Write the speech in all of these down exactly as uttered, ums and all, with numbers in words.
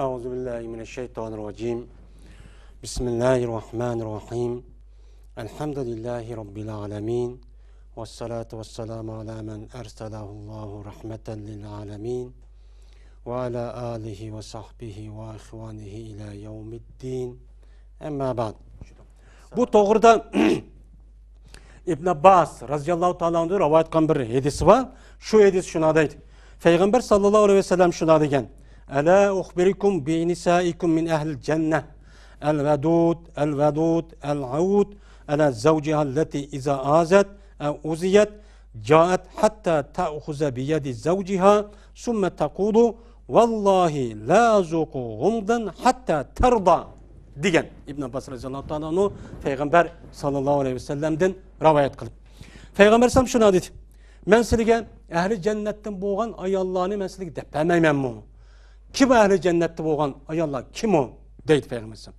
أعوذ بالله من الشيطان الرجيم. بسم الله الرحمن الرحيم. الحمد لله رب العالمين. والصلاة والسلام على من أرسله الله رحمة للعالمين. وعلى آله وصحبه وإخوانه إلى يوم الدين. أما بعد. بۇ توغرىدا ئىبن ئابباس رازىياللاھۇ تائالا ئەنھۇ رىۋايەت قىلغان بىر ھەدىسى بار. شۇ ھەدىس شۇنداق دەيدۇ. پەيغەمبەر ساللاللاھۇ ئەلەيھى ۋەسەللەم شۇنداق دېگەن: ألا أخبركم بنسائكم من أهل الجنة؟ الودود، الودود، العود على زوجها التي إذا آذت أو أوذيت جاءت حتى تأخذ بيد زوجها ثم تقول: والله لا أذوق غمضا حتى ترضى، دېگەن ئىبن ئابباس رازىياللاھۇ تائالا ئەنھۇ پەيغەمبەر ساللاللاھۇ ئەلەيھى ۋەسەللەمدىن رىۋايەت قىلىپ. پەيغەمبەر ئەلەيھىسسالام شۇنداق دېدى: مەن سىلىگە ئەھلى جەننەتتىن بولغان ئاياللارنى مەن سىلىگە دەپ بەرمەيمەنمۇ؟ كىم ئەھلى جەننەتتە بولغان ئاياللار، كىم ئۇ؟ دەيدۇ پەيغەمبەر ئەلەيھىسسالام.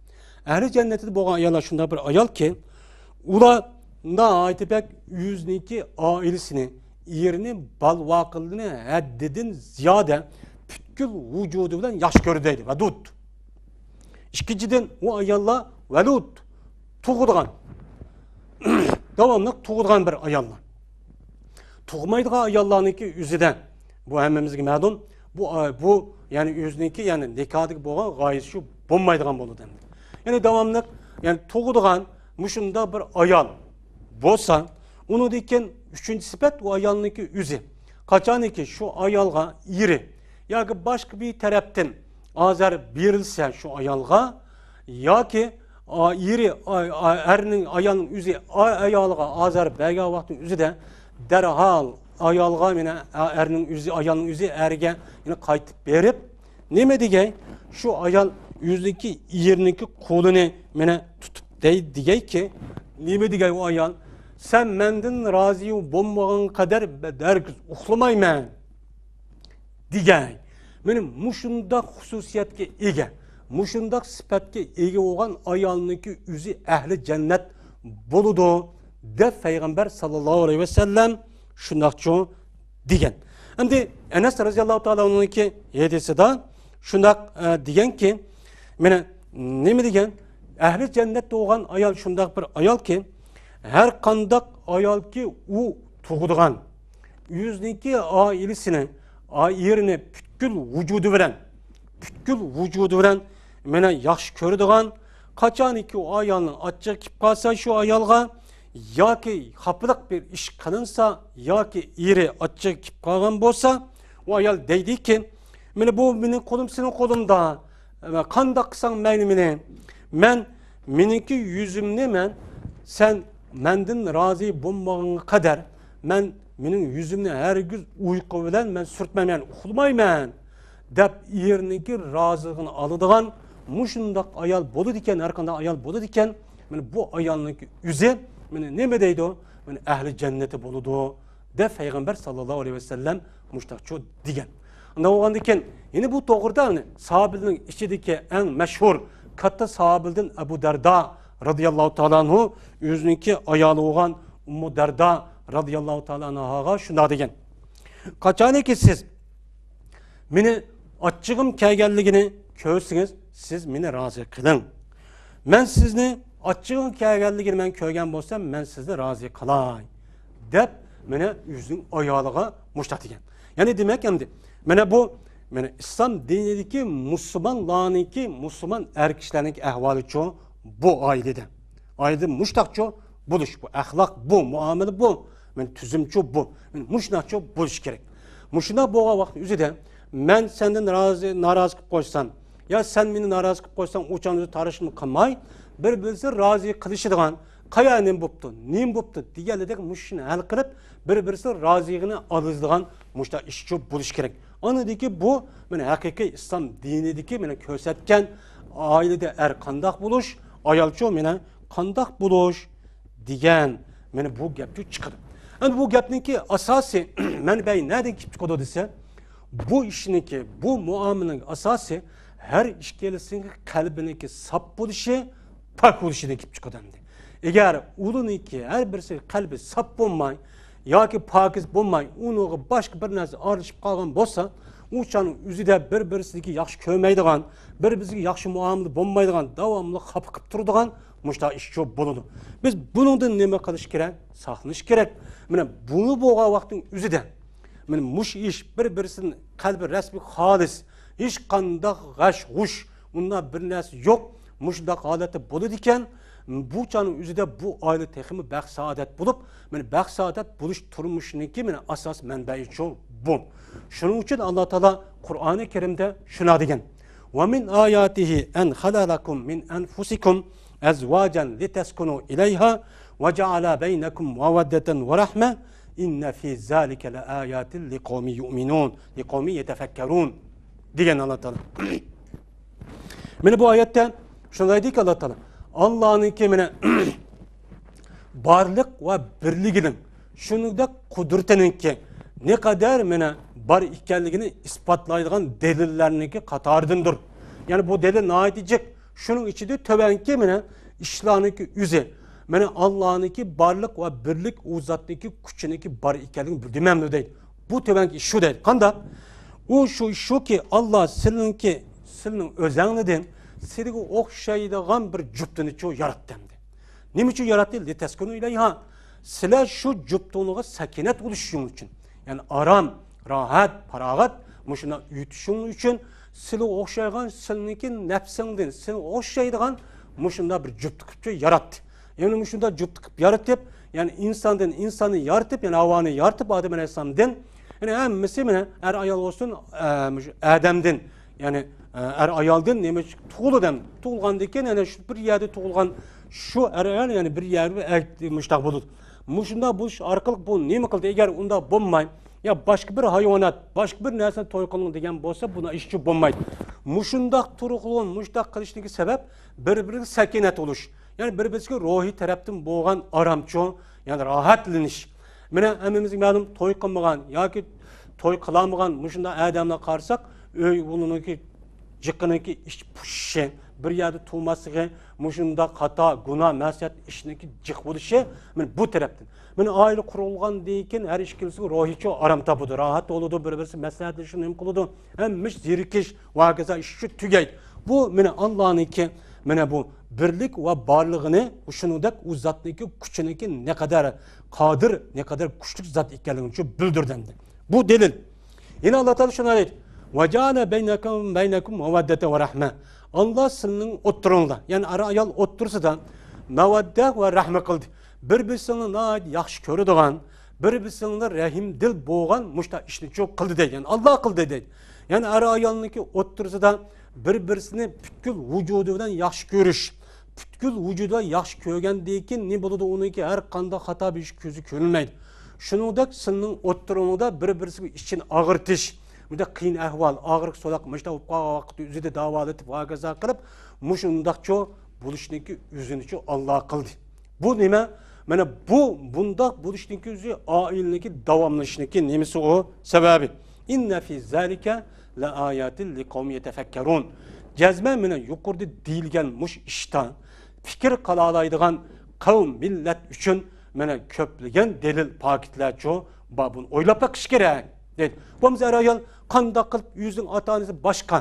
ئەھلى جەننەتتە بولغان ئاياللار شۇنداق بىر ئايالكى، ئۇلار ناھايىتى بەك ئۆزىنىڭكى ئائىلىسىنى، ئېرىنى، بالا-ۋاقىلىرىنى ھەددىدىن زىيادە پۈتكۈل ۋۇجۇدى بىلەن ياخشى كۆرىدۇ دەيدۇ. ۋەدۇد. ئىككىنچىدىن، ئۇ ئاياللار ۋەلۇد، تۇغىدىغان، داۋاملىق تۇغىدىغان بىر ئاياللار. تۇغمايدىغان ئاياللارنىڭكى ئۆزىدە، بۇ ھەممىمىزگە مەلۇم، بۇ، بۇ، يەنى ئۆزىنىڭكى، يەنى نىكاھدىكى بولغان غايىسى شۇ بولمايدىغان بولىدۇ. يەنى داۋاملىق، يەنى تۇغىدىغان مۇشۇنداق بىر ئايال بولسا، ئۇنىڭدىن كېيىن ئۈچىنچى سۈپەت، ئۇ ئايالنىڭكى ئۆزى. قاچانكى شۇ ئايالغا ئېرى ياكى باشقا بىر تەرەپتىن ئازار بېرىلسە شۇ ئايالغا، ياكى، ئا، ئېرى، ئا، ئا، ئەرنىڭ، ئايالنىڭ ئۆزى ئا-، ئايالىغا ئازار بەرگەن ۋاقىتنىڭ ئۆزىدە دەرھال ئايالغا، يەنە ئا-، ئەرنىڭ ئۆزى، ئايالنىڭ ئۆزى ئەرگە يەنە قايتىپ بېرىپ، نېمە دېگەي؟ شۇ ئايال ئۆزىنىڭكى ئېرىنىڭكى قولىنى مانا تۇتۇپ دەي-، دېگەيكى، نېمە دېگەي ئۇ ئايال؟ سەن مەندىن رازى بولمىغان قەدەر مەن ھەرگىز ئۇخلىمايمەن، دېگەي. مانا مۇشۇنداق خۇسۇسىيەتكە ئىگە، مۇشۇنداق سۈپەتكە ئىگە بولغان ئايالنىڭكى ئۆزى ئەھلى جەننەت بولىدۇ، دەپ پەيغەمبەر ساللاللاھۇ ئەلەيھى ۋەسەللەم شۇنداقچۇ دېگەن. ئەمدى ئەنەس رازىياللاھۇ تائالا ئەنھۇنىڭكى ھەدىسىدە شۇنداق، ئە، دېگەنكى، مانا نېمە دېگەن؟ ئەھلى جەننەتتە بولغان ئايال شۇنداق بىر ئايالكى، ھەر قانداق ئايالكى ئۇ تۇغىدىغان، ئۆزىنىڭكى ئائىلىسىنى، ئا-، ئېرىنى پۈتكۈل ۋۇجۇدى بىلەن، پۈتكۈل ۋۇجۇدى بىلەن مانا ياخشى كۆرىدىغان، قاچانكى ئۇ ئايالنىڭ ئاچچىقى كېلىپ قالسا شۇ ئايالغا، ياكى خاپىلىق بىر ئىش قىلىنسا، ياكى ئېرى ئاچچىقى كېلىپ قالغان بولسا، ئۇ ئايال دەيدىكى، مانا بۇ مېنىڭ قولۇم سېنىڭ قولۇڭدا، قانداق قىلساڭ مەيلى مېنى، مەن مېنىڭكى يۈزۈمنى مەن، سەن مەندىن رازى بولمىغانغا قەدەر، مەن مېنىڭ يۈزۈمنى ھەرگىز ئۇيقۇ بىلەن مەن سۈرتمەيمەن، ئۇخلىمايمەن، دەپ ئېرىنىڭكى رازىلىقىنى ئالىدىغان مۇشۇنداق ئايال بولىدىكەن، ھەر قانداق ئايال بولىدىكەن، مانا بۇ ئايالنىڭكى ئۆزى مانا نېمە دەيدۇ؟ مانا ئەھلى جەننىتى بولىدۇ، دەپ پەيغەمبەر ساللاللاھۇ ئەلەيھى ۋەسەللەم مۇشۇنداقچۇ دېگەن. ئۇنداق بولغاندىكىن، يەنە بۇ توغرىدا، يەنى ساھابىلەرنىڭ ئىچىدىكى ئەڭ مەشھۇر، كاتتا ساھابىلەردىن ئەبۇ دەردا رازىياللاھۇ تائالا ئەنھۇ ئۆزىنىڭكى ئايالى بولغان ئۇممۇ دەردا رازىياللاھۇ تائالا ئەنھاغا شۇنداق دېگەن: قاچانكى سىز مېنى ئاچچىقىم كەلگەنلىكىنى كۆرسىڭىز، سىز مېنى رازى قىلىڭ. مەن سىزنى ئاچچىقىڭ كەلگەنلىكىنى مەن كۆرگەن بولسام، مەن سىزنى رازى قىلاي، دەپ، مانا ئۆزىنىڭ ئايالىغا مۇشۇنداق دېگەن. يەنى دېمەك ئەمدى، مانا بۇ، مانا ئىسلام دىنىدىكى مۇسۇلمانلارنىڭكى، مۇسۇلمان ئەر كىشىلەرنىڭكى ئەھۋالىچۇ بۇ ئائىلىدە. ئائىلىدە مۇشۇنداقچۇ بولۇش، بۇ ئەخلاق، بۇ مۇئامىلە، بۇ، مانا تۈزۈمچۇ بۇ. مانا مۇشۇنداقچۇ بولۇش كېرەك. مۇشۇنداق بولغان ۋاقىتنىڭ ئۆزىدە مەن سەندىن رازى، نارازى قىلىپ قويسام، يا سەن مېنى نارازى قىلىپ قويساڭ، ئۇ چاغدا تارتىشما قىلماي، بىر-بىرسى رازى قىلىشىدىغان، قايا نېمە بوپتۇ، نېمە بوپتۇ دېگەنلىدەك مۇشۇ ئىشنى ھەل قىلىپ، بىر-بىرسىنىڭ رازىلىقىنى ئالىدىغان مۇشۇنداق ئىشچۇ بولۇش كېرەك. ئاندىن بۇ مانا ھەقىقىي ئىسلام دىنىدىكى مانا كۆرسەتكەن ئائىلىدە ئەر قانداق بولۇش، ئايالچۇ مانا قانداق بولۇش دېگەن مانا بۇ گەپچۇ چىقىدۇ. ئەمدى بۇ گەپنىڭكى ئاساسىي مەنبەي نەدىن كېلىپ چىقىدۇ دېسە، بۇ ئىشنىڭكى، بۇ مۇئامىلىنىڭ ئاساسى ھەر ئىككىلىسىنىڭ قەلبىنىڭكى ساپ بولۇشى، پاك بولۇشىدىن كېلىپ چىقىدۇ ئەمدى. ئەگەر ئۇلارنىڭكى ھەر بىرسى قەلبى ساپ بولماي ياكى پاكىز بولماي، ئۇنىڭغا باشقا بىر نەرسە ئارىلىشىپ قالغان بولسا، ئۇ چاغنىڭ ئۆزىدە بىر-بىرسىنىڭكى ياخشى كۆرمەيدىغان، بىر-بىرسىگە ياخشى مۇئامىلە بولمايدىغان، داۋاملىق خاپا قىلىپ تۇرىدىغان مۇشۇنداق ئىشچۇ بولىدۇ. بىز بۇنىڭدىن نېمە قىلىش كېرەك؟ ساقلىنىش كېرەك. مانا بۇنى بولغان ۋاقىتنىڭ ئۆزىدە مانا مۇشۇ ئىش بىر-بىرسىدىن قەلبى رەسمىي خالىس، ھېچقانداق غەش-غۇش، ئۇنداق بىر نەرسە يوق. مۇشۇنداق ھالەتتە بولىدىكەن، بۇ چاغنىڭ ئۆزىدە بۇ ئائىلە تېخىمۇ بەخت-سائادەت بولۇپ، مانا بەخت-سائادەت بولۇش تۇرمۇشىنىڭكى مانا ئاساس مەنبەيىچۇ بۇ. شۇنىڭ ئۈچۈن ئاللا تائالا قۇرئانى كەرىمدە شۇنداق دېگەن: ومن آياته أن خلق لكم من أنفسكم أزواجا لتسكنوا إليها وجعل بينكم مودة ورحمة إن في ذلك لآيات لقوم يؤمنون، لقوم يتفكرون دېگەن ئاللا تائالا. مانا بۇ ئايەتتە شۇنداق دەيدىكى ئاللا تائالا، ئاللانىڭكى مانا بارلىق ۋە بىرلىكىنىڭ، شۇنىڭدەك قۇدرىتىنىڭكى نەقەدەر مانا بار ئىكەنلىكىنى ئىسپاتلايدىغان دەلىللەرنىڭكى قاتارىدىندۇر. يەنى بۇ دەلىل ناھايىتى جىق. شۇنىڭ ئىچىدە تۆۋەنكى مانا ئىشلارنىڭكى ئۆزى، مانا ئاللانىڭكى بارلىق ۋە بىرلىك، ئۇ زاتنىڭكى كۈچىنىڭكى بار ئىكەنلىكىنى بىلدۈرمەمدۇ دەيدۇ. بۇ تۆۋەنكى ئىش شۇ دەيدۇ. قانداق؟ ئۇ شۇ، شۇكى، ئاللا سىلىنىڭكى، سىلىنىڭ ئۆزەڭلىدىن سىلىگە ئوخشايدىغان بىر جۈپتىنىچۇ ياراتتى ئەمدى. نېمە ئۈچۈن ياراتتى؟ لىتەسكۇنۇ ئىلەيھا. سىلەر شۇ جۈپتىڭلارغا سەكىنەت بولۇشۇڭ ئۈچۈن. يەنى ئارام، راھەت، پاراغەت، مۇشۇنداق يېتىشىڭ ئۈچۈن سىلىگە ئوخشايدىغان، سىلىنىڭكى نەپسىڭدىن، سىلىگە ئوخشايدىغان مۇشۇنداق بىر جۈپتى قىلىپچۇ ياراتتى. يەنى مۇشۇنداق جۈپتى قىلىپ يارىتىپ، يەنى ئىنساندىن ئىنساننى يارىتىپ، يەنى ھاۋانى يارىتىپ، ئادەم ئەلەيھىسسالامدىن، يەنى ھەممىسى مانا ئەر ئايال بولسۇن، ئە، مۇشۇ ئادەمدىن، يەنى، ئە، ئەر ئايالدىن نېمە تۇغۇلىدۇ ئەمدى. تۇغۇلغاندىن كېيىن يەنە شۇ بىر يەردە تۇغۇلغان شۇ ئەر ئايال يەنە بىر يەردە ئەر مۇشۇنداق بولىدۇ. مۇشۇنداق بولۇش ئارقىلىق بۇ نېمە قىلدى؟ ئەگەر ئۇنداق بولماي، يا باشقا بىر ھايۋانات، باشقا بىر نەرسىنى توي قىلىڭ دېگەن بولسا، بۇنىڭ ئىشى بولمايدۇ. مۇشۇنداق تۇرغۇن، مۇشۇنداق قىلىشتىكى سەۋەب بىر-بىرىگە سەكىنەت بولۇش. يەنى بىر-بىرىسىگە روھىي تەرەپتىن بولغان ئارامچۇ، يەنى راھەتلىنىش. مانا ھەممىمىزگە مەلۇم، توي قىلمىغان ياكى توي قىلالمىغان مۇشۇنداق ئادەملەرگە قارىساق، ئۆي ئۇلىنىڭكى جىقىنىڭكى ئىچ پۇشۇشى، بىر يەردە تۇرماسلىقى، مۇشۇنداق خاتا، گۇناھ، مەسىيەت ئىشنىڭكى جىق بولۇشى، مانا بۇ تەرەپتىن. مانا ئائىلە قۇرۇلغاندىن كېيىن ھەر ئىككىلىسى روھىيچۇ ئارام تاپىدۇ، راھەت بولىدۇ، بىر-بىرسى مەسلىھەتلىشىدۇ، نېمە قىلىدۇ، ھەممە ئىش زېرىكىش ۋە ھاكازا ئىش شۇ تۈگەيدۇ. بۇ مانا ئاللانىڭكى مانا بۇ بىرلىك ۋە بارلىقىنى، شۇنىڭدەك ئۇ زاتنىڭكى كۈچىنىڭكى نەقەدەر قادىر، نەقەدەر كۈچلۈك زات ئىكەنلىكىنى شۇ بىلدۈردى ئەمدى. بۇ دەلىل. يەنە ئاللا تائالا شۇنداق دەيدۇ: «ۋەجەئەلە بەينەكۇم، بەينەكۇم مەۋەددەتە ۋە رەھمە.» ئاللا سىلىنىڭ ئوتتۇرىڭدا، يەنى ئەر ئايال ئوتتۇرىسىدا مەۋەددە ۋە رەھمە قىلدى. بىر-بىرسىنى ناھايىتى ياخشى كۆرىدىغان، بىر-بىرسىنى رەھىمدىل بولغان مۇشۇنداق ئىشنى چوق قىلدى دەيدۇ. يەنى ئاللا قىلدى دەيدۇ. يەنى ئەر ئايالنىڭكى ئوتتۇرىسىدا بىر-بىرسىنى پۈتكۈل ۋۇجۇدى بىلەن ياخشى كۆرۈش، پۈتكۈل ۋۇجۇدى بىلەن ياخشى كۆرگەندىن كېيىن نېمە بولىدۇ؟ ئۇنىڭكى ھەر قانداق خاتا بىر ئىش كۆزى كۆرۈنمەيدۇ. شۇنىڭدەك سىلىنىڭ ئوتتۇرىڭىزدا بىر-بىرسىگە ئىچىنى ئاغرىتىش، بۇنداق قىيىن ئەھۋال، ئاغرىق-سولاق مۇشۇنداق بولۇپ قالغان ۋاقىتتا ئۆزىدە داۋالىتىپ، ھاكازا قىلىپ، مۇشۇنداقچۇ بولۇشنىڭكى ئۆزىنىچۇ ئاللا قىلدى. بۇ نېمە؟ مانا بۇ، بۇنداق بولۇشنىڭكى ئۆزى ئائىلىنىڭكى داۋاملىشىشنىڭكى نېمىسى ئۇ؟ سەۋەبى. «ئىننە فى زالىكە لەئاياتىن لىقەۋمىن يەتەفەككەرۇن.» جەزمەن مانا يۇقىرىدا دېيىلگەن مۇشۇ ئىشتا پىكىر قىلالايدىغان قەۋم، مىللەت ئۈچۈن مانا كۆپلىگەن دەلىل، پاكىتلەرچۇ بار، بۇنى ئويلاپ بېقىش كېرەك دەيدۇ. بولمىسا ئەر-ئايال قانداق قىلىپ ئۆزىنىڭ ئاتا-ئانىسى باشقا،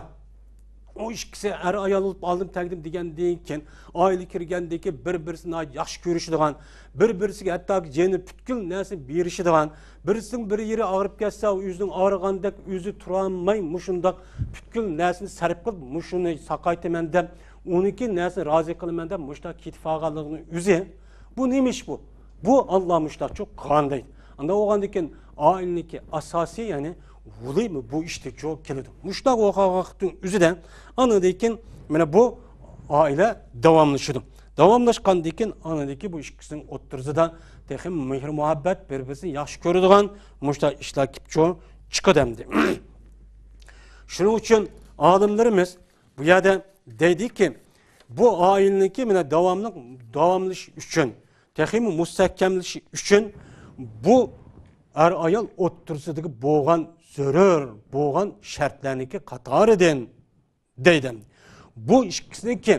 ئۇ ئىككىسى ئەر-ئايال بولۇپ ئالدىم تەگدىم دېگەندىن كېيىن، ئائىلە كىرگەندىن كېيىن بىر-بىرسىنى ناھايىتى ياخشى كۆرۈشىدىغان، بىر-بىرسىگە ھەتتاكى جېنى پۈتكۈل نەرسىنى بېرىشىدىغان، بىرسىنىڭ بىر يېرى ئاغرىپ كەتسە، ئۆزىنىڭ ئاغرىغاندەك ئۆزى تۇرالماي مۇشۇنداق پۈتكۈل نەرسىنى سەرپ قىلىپ، مۇشۇنى ساقايتىمەن دەپ، ئۇنىڭكى نەرسىنى رازى قىلىمەن دەپ مۇشۇنداق كېتىپ قالغانلىقىنىڭ ئۆزى، بۇ نېمە ئىش بۇ؟ بۇ ئاللا مۇشۇنداقچۇ قىلغان دەيدۇ. ئانداق بولغاندىن كېيىن ئائىلىنىڭكى ئاساسى، يەنى ۋۇلى بۇ ئىشتىچۇ كېلىدۇ. مۇشۇنداق بولغان ۋاقىتنىڭ ئۆزىدە ئاندىن كېيىن مانا بۇ ئائىلە داۋاملىشىدۇ. داۋاملاشقاندىن كېيىن ئاندىن كېيىن بۇ ئىككىسىنىڭ ئوتتۇرىسىدا تېخىمۇ مېھىر مۇھەببەت، بىر-بىرسىنى ياخشى كۆرىدىغان مۇشۇنداق ئىشلار كېلىپ چىقىدۇ ئەمدى. شۇنىڭ ئۈچۈن ئالىملىرىمىز بۇ يەردە دەيدىكى، بۇ ئائىلىنىڭكى مانا داۋاملىق، داۋاملىشىش ئۈچۈن، تېخىمۇ مۇستەھكەملىشىش ئۈچۈن بۇ ئەر-ئايال ئوتتۇرىسىدىكى بولغان زۆرۈر بولغان شەرتلەرنىڭكى قاتارىدىن دەيدۇ. بۇ ئىككىسىنىڭكى،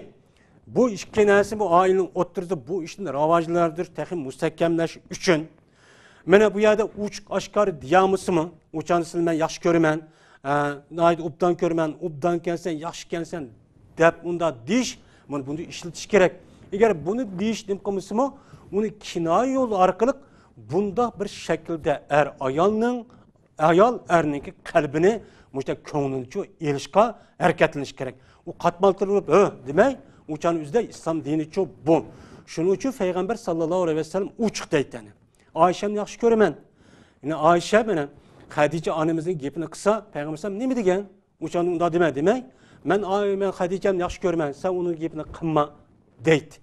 بۇ ئىككى نەرسە بۇ ئائىلىنىڭ ئوتتۇرىسىدا بۇ ئىشنى راۋاجلاندۇرۇش، تېخى مۇستەھكەملەش ئۈچۈن، مانا بۇ يەردە ئوچۇق ئاشكارا دېيەلمىسىمۇ، ئۇ چاغدا سىلەرنى مەن ياخشى كۆرىمەن، ئە، ناھايىتى ئوبدان كۆرىمەن، ئوبدانكەنسەن، ياخشىكەنسەن دەپ ئۇنداق دېيىش، مانا بۇنى ئىشلىتىش كېرەك. ئەگەر بۇنى دېيىش نېمە قىلمىسىمۇ، ئۇنى كىنايە يولى ئارقىلىق بۇنداق بىر شەكىلدە ئەر ئايالنىڭ، ئايال ئەرنىڭكى قەلبىنى مۇشۇنداق كۆڭلىنىچۇ ئېلىشقا ھەرىكەتلىنىش كېرەك. ئۇ قاتمال تۇرۇپ، ھۆ دېمەي، ئۇ چاغنى ئۆزىدە ئىسلام دىنىچۇ بۇ. شۇنىڭ ئۈچۈن پەيغەمبەر ساللاللاھۇ ئەلەيھى ۋەسەللەم ئوچۇق دەيتتى، يەنى ئائىشەمنى ياخشى كۆرىمەن. يەنى ئائىشە مانا خەدىجە ئانىمىزنىڭ گېپىنى قىلسا، پەيغەمبەر ئەلەيھىسسالام نېمە دېگەن؟ ئۇ چاغدا ئۇنداق دېمە، دېمەي، مەن ئا-، مەن خەدىجەمنى ياخشى كۆرىمەن، سەن ئۇنىڭ گېپىنى قىلما دەيتتى.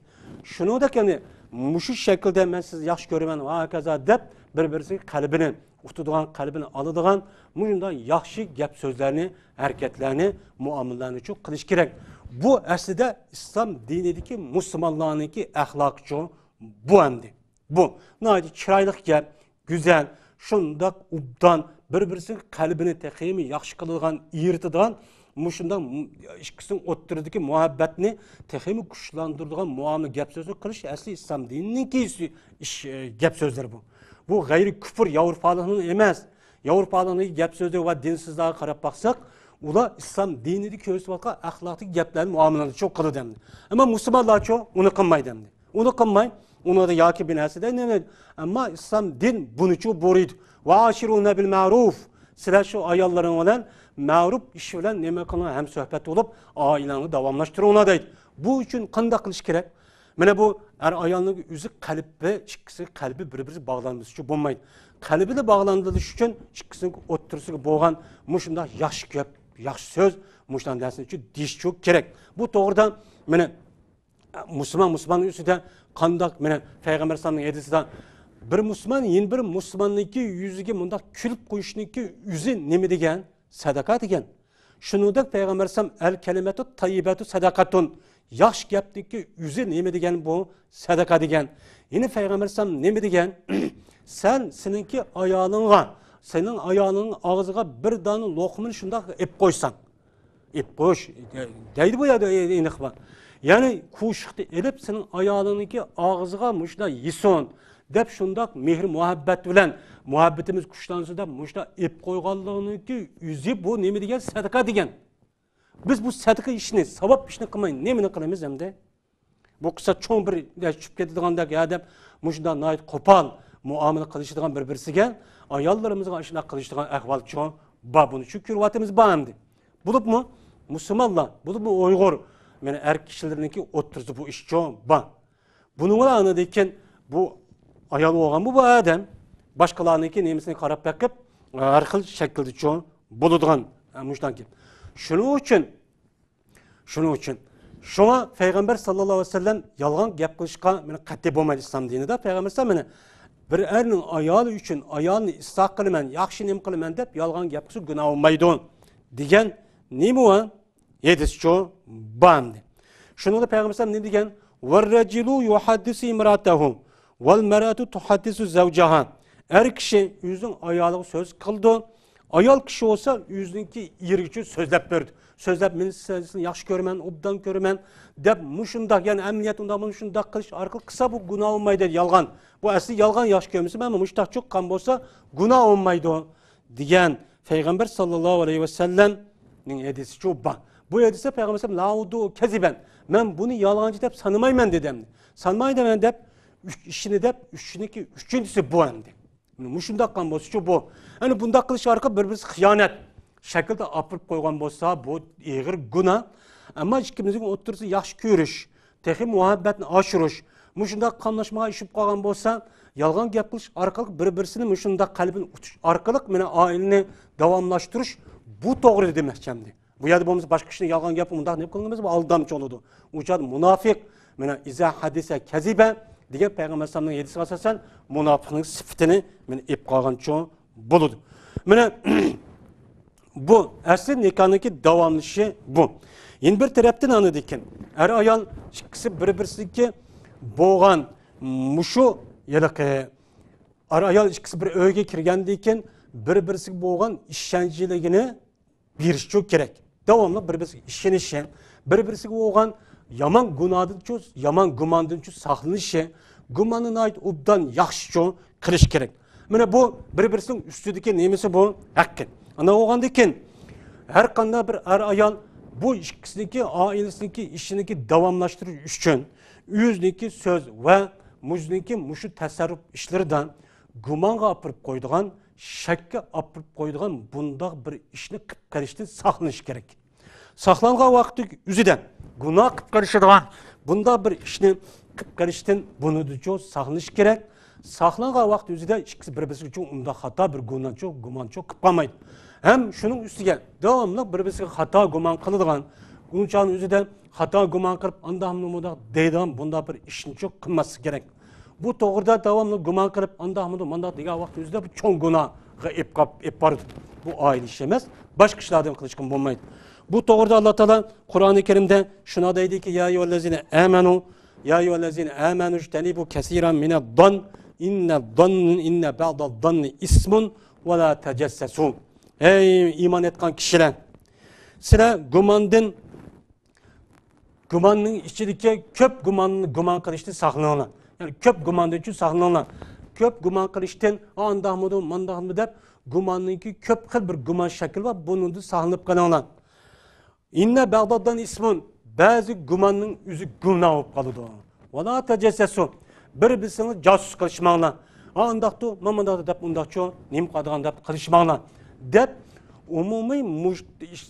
شۇنىڭدەك يەنى مۇشۇ شەكىلدە مەن سىزنى ياخشى كۆرىمەن ۋە ھاكازا دەپ بىر-بىرسىنىڭ قەلبىنى ئۇتىدىغان، قەلبىنى ئالىدىغان مۇشۇنداق ياخشى گەپ سۆزلەرنى، ھەرىكەتلەرنى، مۇئامىلىلەرنىچۇ قىلىش كېرەك. بۇ ئەسلىدە ئىسلام دىنىدىكى مۇسۇلمانلارنىڭكى ئەخلاقىچۇ بۇ ئەمدى. بۇ ناھايىتى چىرايلىق گەپ، گۈزەل، شۇنداق ئوبدان، بىر-بىرسىنىڭ قەلبىنى تېخىمۇ ياخشى قىلىدىغان، ئېرىتىدىغان، مۇشۇنداق ئىككىسىنىڭ ئوتتۇرىدىكى مۇھەببەتنى تېخىمۇ كۈچلەندۈرىدىغان مۇئامىلە، گەپ سۆزنى قىلىش ئەسلى ئىسلام دىنىنىڭكى ئىش، گەپ سۆزلىرى بۇ. بۇ غەيرىي كۇفر، ياۋروپالىقنىڭ ئەمەس. ياۋروپالىقنىڭ گەپ سۆزى ۋە دىنسىزلارغا قاراپ باقساق، ئۇلار ئىسلام دىنىدا كۆرسىتىۋاتقان ئەخلاقتىكى گەپلەرنى، مۇئامىلىنى چوڭ قىلىدۇ ئەمدى. ئەمما مۇسۇلمانلارچۇ ئۇنى قىلمايدۇ ئەمدى. ئۇنى قىلماي، ئۇنىڭدا ياكى بىر نەرسە دەيدۇ. ئەمما ئىسلام دىن بۇنىچۇ بۇيرۇيدۇ. ۋە ئاشىرۇنە بىل مەرۇف. سىلەر شۇ ئاياللىرىڭ بىلەن مەرۇپ ئىش بىلەن نېمە قىلىڭ، ھەم سۆھبەت بولۇپ، ئائىلەڭنى داۋاملاشتۇرۇڭلار دەيدۇ. بۇ ئۈچۈن قانداق قىلىش كېرەك؟ مانا بۇ ئەر ئايالنىڭ ئۆزى قەلبى، ئىككىسى قەلبى بىر-بىرىگە باغلانمىسىچۇ بولمايدۇ. قەلبىنى باغلاندۇرۇش ئۈچۈن ئىككىسىنىڭ ئوتتۇرىسىغا بولغان مۇشۇنداق ياخشى گەپ، ياخشى سۆز، مۇشۇنداق نەرسىنى دېيىشچۇ كېرەك. بۇ توغرىدا مانا مۇسۇلمان مۇسۇلماننىڭ ئۈستىدە قانداق، مانا پەيغەمبەر ئەلەيھىسسالامنىڭ ھەدىسىدە، بىر مۇسۇلمان يەنە بىر مۇسۇلماننىڭكى يۈزىگە مۇنداق كۈلۈپ قويۇشنىڭكى ئۆزى نېمە دېگەن؟ سەدىقە دېگەن. شۇنىڭدەك پەيغەمبەر ئەلەيھىسسالام، ئەل كەلىمەتۇ تەييىبەتۇ سەدىقەتۇن. ياخشى گەپنىڭكى ئۆزى نېمە دېگەن بۇ؟ سەدىقە دېگەن. يەنە پەيغەمبەر ئەلەيھىسسالام نېمە دېگەن؟ سەن سېنىڭكى ئايالىڭغا، سېنىڭ ئايالىڭنىڭ ئاغزىغا بىر دانە لوقمىنى شۇنداق ئېلىپ قويساڭ، ئېلىپ قويۇش دەيدۇ بۇ يەردە ئېنىق بار. يەنى قوشۇقنى ئېلىپ سېنىڭ ئايالىڭنىڭكى ئاغزىغا مۇشۇنداق يېسۇن دەپ، شۇنداق مېھىر مۇھەببەت بىلەن مۇھەببىتىمىز كۈچلەنسۇن دەپ مۇشۇنداق ئېلىپ قويغانلىقىنىڭكى ئۆزى بۇ نېمە دېگەن؟ سەدىقە دېگەن. بىز بۇ سەدىقە ئىشنى، ساۋاب ئىشنى قىلماي نېمىنى قىلىمىز ئەمدى؟ بۇ قىسا چوڭ بىر چۈشۈپ كېتىدىغاندەك يا دەپ مۇشۇنداق ناھايىتى قوپال مۇئامىلە قىلىشىدىغان بىر-بىرسىگە، ئاياللىرىمىزغا ئاشۇنداق قىلىشىدىغان ئەھۋال چوڭ بار. بۇنى شۇ كۆرۈۋاتىمىز بار ئەمدى. بولۇپمۇ مۇسۇلمانلار، بولۇپمۇ ئۇيغۇر، مانا ئەر كىشىلىرىنىڭكى ئوتتۇرىسىدا بۇ ئىش چوڭ بار. بۇنىڭغا ئاندىن كېيىن بۇ ئايال بولغانمۇ بۇ ئادەم باشقىلارنىڭكى نېمىسىنى قاراپ بېقىپ، ھەر خىل شەكىلدە چوڭ بولىدىغان، ھە، مۇشۇنداق گەپ. شۇنىڭ ئۈچۈن، شۇنىڭ ئۈچۈن، شۇڭا پەيغەمبەر ساللاللاھۇ ئەلەيھى ۋەسەللەم يالغان گەپ قىلىشقا مانا قەتئىي بولمايدۇ ئىسلام دىنىدا. پەيغەمبەر ئەلەيھىسسالام مانا بىر ئەرنىڭ ئايالى ئۈچۈن ئايالنى ئىسلاھ قىلىمەن، ياخشى نېمە قىلىمەن دەپ يالغان گەپ قىلسا گۇناھ بولمايدۇ دېگەن نېمە بار؟ ھەدىسچۇ بار ئەمدى. شۇنىڭدا پەيغەمبەر ئەلەيھىسسالام نېمە دېگەن؟ «ۋەررەجۇلۇ يۇھەددىسۇ ئىمرەئەتەھۇ ۋەلمەرئەتۇ تۇھەددىسۇ زەۋجەھا.» ئەر كىشى ئۆزىنىڭ ئايالىغا سۆز قىلىدۇ. ئايال كىشى بولسا ئۆزىنىڭكى ئېرىگىچۇ سۆزلەپ بېرىدۇ. سۆزلەپ، «مەن سىزنى ياخشى كۆرىمەن، ئوبدان كۆرىمەن» دەپ مۇشۇنداق، يەنى ئەمەلىيەتتە ئۇنداق، مۇشۇنداق قىلىش ئارقىلىق قىلسا بۇ گۇناھ بولمايدۇ دەيدۇ، يالغان. بۇ ئەسلى يالغان، ياخشى كۆرمىسە مەن مۇشۇنداق قىلغان بولسا گۇناھ بولمايدۇ دېگەن پەيغەمبەر ساللاللاھۇ ئەلەيھى ۋەسەللەمنىڭ ھەدىسىچۇ بار. بۇ ھەدىستە پەيغەمبەر لا ئەئۇددۇھۇ كەزىبەن، مەن بۇنى يالغانچى دەپ سانىمايمەن دېدى ئەمدى. سانىمايمەن دەپ ئۈچ ئىشنى دەپ، ئۈچىنىڭكى ئۈچىنچىسى بۇ ئەمدى. مۇشۇنداق قىلغان بولسىچۇ بۇ. يەنى بۇنداق قىلىش ئارقىلىق بىر-بىرسى خىيانەت شەكلىدە ئاپىرىپ قويغان بولسا، بۇ ئېغىر گۇناھ. ئەمما ئىككىمىزنىڭ ئوتتۇرىسىدا ياخشى كۆرۈش، تېخى مۇھەببەتنى ئاشۇرۇش، مۇشۇنداق قاملاشمىغا ئېشىپ قالغان بولسا، يالغان گەپ قىلىش ئارقىلىق بىر-بىرسىنى مۇشۇنداق قەلبىنى ئۇتۇش ئارقىلىق مانا ئائىلىنى داۋاملاشتۇرۇش، بۇ توغرا دېمەكچى ئەمدى. بۇ يەردە بولمىسا باشقا كىشىنى يالغان گەپ، ئۇنداق نېمە قىلغىنىمىز، بۇ ئالدامچى بولىدۇ. ئۇ چاغدا مۇناپىق، مانا، ئىزا ھەدىسە كەزىبە دېگەن پەيغەمبەر ئەلەيھىسسالامنىڭ ھەدىسىگە ئاساسەن، مۇناپىقنىڭ سۈپىتىنى، مانا، ئېلىپ قالغانچۇ بولىدۇ. مانا، بۇ ئەسلى نىكاھنىڭكى داۋاملىشىشى بۇ. يەنە بىر تەرەپتىن ئاندىن كېيىن ئەر-ئايال ئىككىسى بىر-بىرسىدىكى بولغان مۇشۇ ھېلىقى ئەر-ئايال ئىككىسى بىر ئۆيگە كىرگەندىن كېيىن بىر-بىرسىگە بولغان ئىشەنچلىكىنى بېرىشچۇ كېرەك. داۋاملىق بىر-بىرسىگە ئىشىنىشى، بىر-بىرسىگە بولغان يامان گۇناھدىنچۇ، يامان گۇماندىنچۇ ساقلىنىشى، گۇماننى ناھايىتى ئوبدان، ياخشىچۇ قىلىش كېرەك. مانا بۇ بىر-بىرسىنىڭ ئۈستىدىكى نېمىسى بۇ؟ ھەققى. ئانداق بولغاندىن كېيىن ھەر قانداق بىر ئەر-ئايال بۇ ئىككىسىنىڭكى ئائىلىسىنىڭكى ئىشىنىڭكى داۋاملاشتۇرۇش ئۈچۈن ئۆزىنىڭكى سۆز ۋە مۇشۇنىڭكى مۇشۇ تەسەررۇپ ئىشلىرىدا گۇمانغا ئاپىرىپ قويىدىغان، شەككە ئاپىرىپ قويىدىغان بۇنداق بىر ئىشنى قىلىپ قېلىشتىن ساقلىنىش كېرەك. ساقلانغان ۋاقىتنىڭ ئۆزىدە گۇناھ قىلىپ قېلىشىدىغان بۇنداق بىر ئىشنى قىلىپ قېلىشتىن بۇنىڭدىنچۇ ساقلىنىش كېرەك. ساقلانغان ۋاقىت ئۆزىدە ئىككىسى بىر-بىرسىگە ئۇنداق خاتا بىر گۇناھچۇ، گۇمانچۇ قىلىپ قالمايدۇ. ھەم شۇنىڭ ئۈستىگە داۋاملىق بىر-بىرسىگە خاتا گۇمان قىلىدىغان، ئۇنچانىڭ ئۆزىدە خاتا گۇمان قىلىپ، ئانداقمۇ مۇنداق دەيدىغان بۇنداق بىر ئىشنىچۇ قىلماسلىق كېرەك. بۇ توغرىدا داۋاملىق گۇمان قىلىپ، ئانداقمىدۇ، مانداق دېگەن ۋاقىت ئۆزىدە بۇ چوڭ گۇناھقا ئېلىپ قاپ-، ئېلىپ بارىدۇ. بۇ ئائىلە ئىشى ئەمەس، باشقا ئىشلاردىن قىلىشقىمۇ بولمايدۇ. بۇ توغرىدا ئاللا تائالا قۇرئانى كەرىمدە شۇنداق دەيدىكى، يا أيها الذين آمنوا، يا أيها الذين آمنوا اجتنبوا كثيرا من الظن إن الظن، إن بعض الظن إثم ولا تجسسوا. ئەي ئىمان ئېيتقان كىشىلەر، سىلەر گۇماندىن گۇماننىڭ ئىچىدىكى كۆپ گۇماننى گۇمان قىلىشتىن ساقلىنىڭلار. يەنى كۆپ گۇماندىنچۇ ساقلىنىڭلار. كۆپ گۇمان قىلىشتىن، ئانداقمىدۇ، مانداقمىدۇ دەپ گۇماننىڭكى كۆپ خىل بىر گۇمان شەكلى بار، بۇنىڭدىن ساقلىنىپ قېلىڭلار. إن بعض الظن إثم، بەزى گۇماننىڭ ئۆزى گۇناھ بولۇپ قالىدۇ. ولا تجسسوا، بىر بىرسىڭىز جاسۇس قىلىشماڭلار. ھا، ئانداقتۇ، مانا مۇنداق دەپ ئۇنداقچۇ، نېمە قىلىدىغان دەپ قىلىشماڭلار دەپ، ئومۇمىي مۇش-،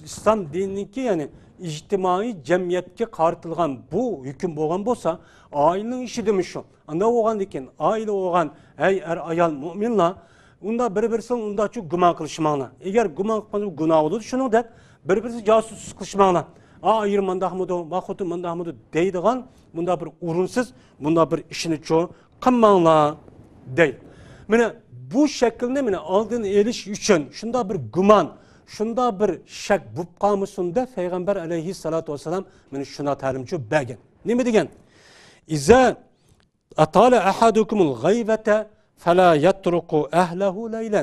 ئىسلام دىنىنىڭكى، يەنى ئىجتىمائىي جەمئىيەتكە قارىتىلغان بۇ ھۆكۈم بولغان بولسا، ئائىلىنىڭ ئىشىدىمۇ شۇ. ئانداق بولغاندىن كېيىن ئائىلە بولغان، ئەي ئەر-ئايال مۇئمىنلار، ئۇنداق بىر-بىرسىنى ئۇنداقچۇ گۇمان قىلىشماڭلار. ئەگەر گۇمان قىلسىڭىز گۇناھ بولىدۇ، شۇنىڭ دەپ بىر-بىرسىگە جاسۇسلۇق قىلىشماڭلار. ئا، ئېرىم مانداقمىدۇ، ما خوتۇن مانداقمىدۇ دەيدىغان بۇنداق بىر ئورۇنسىز، بۇنداق بىر ئىشنىچۇ قىلماڭلار دەيدۇ. مانا بۇ شەكىلنى مانا ئالدىنى ئېلىش ئۈچۈن شۇنداق بىر گۇمان، شۇنداق بىر شەك بولۇپ قالمىسۇن دەپ پەيغەمبەر ئەلەيھىسسالاتۇ ۋەسسالام مانا شۇنداق تەلىمچۇ بەرگەن. نېمە دېگەن؟ إذا أطال أحدكم الغيبة فلا يطرق أهله ليلا.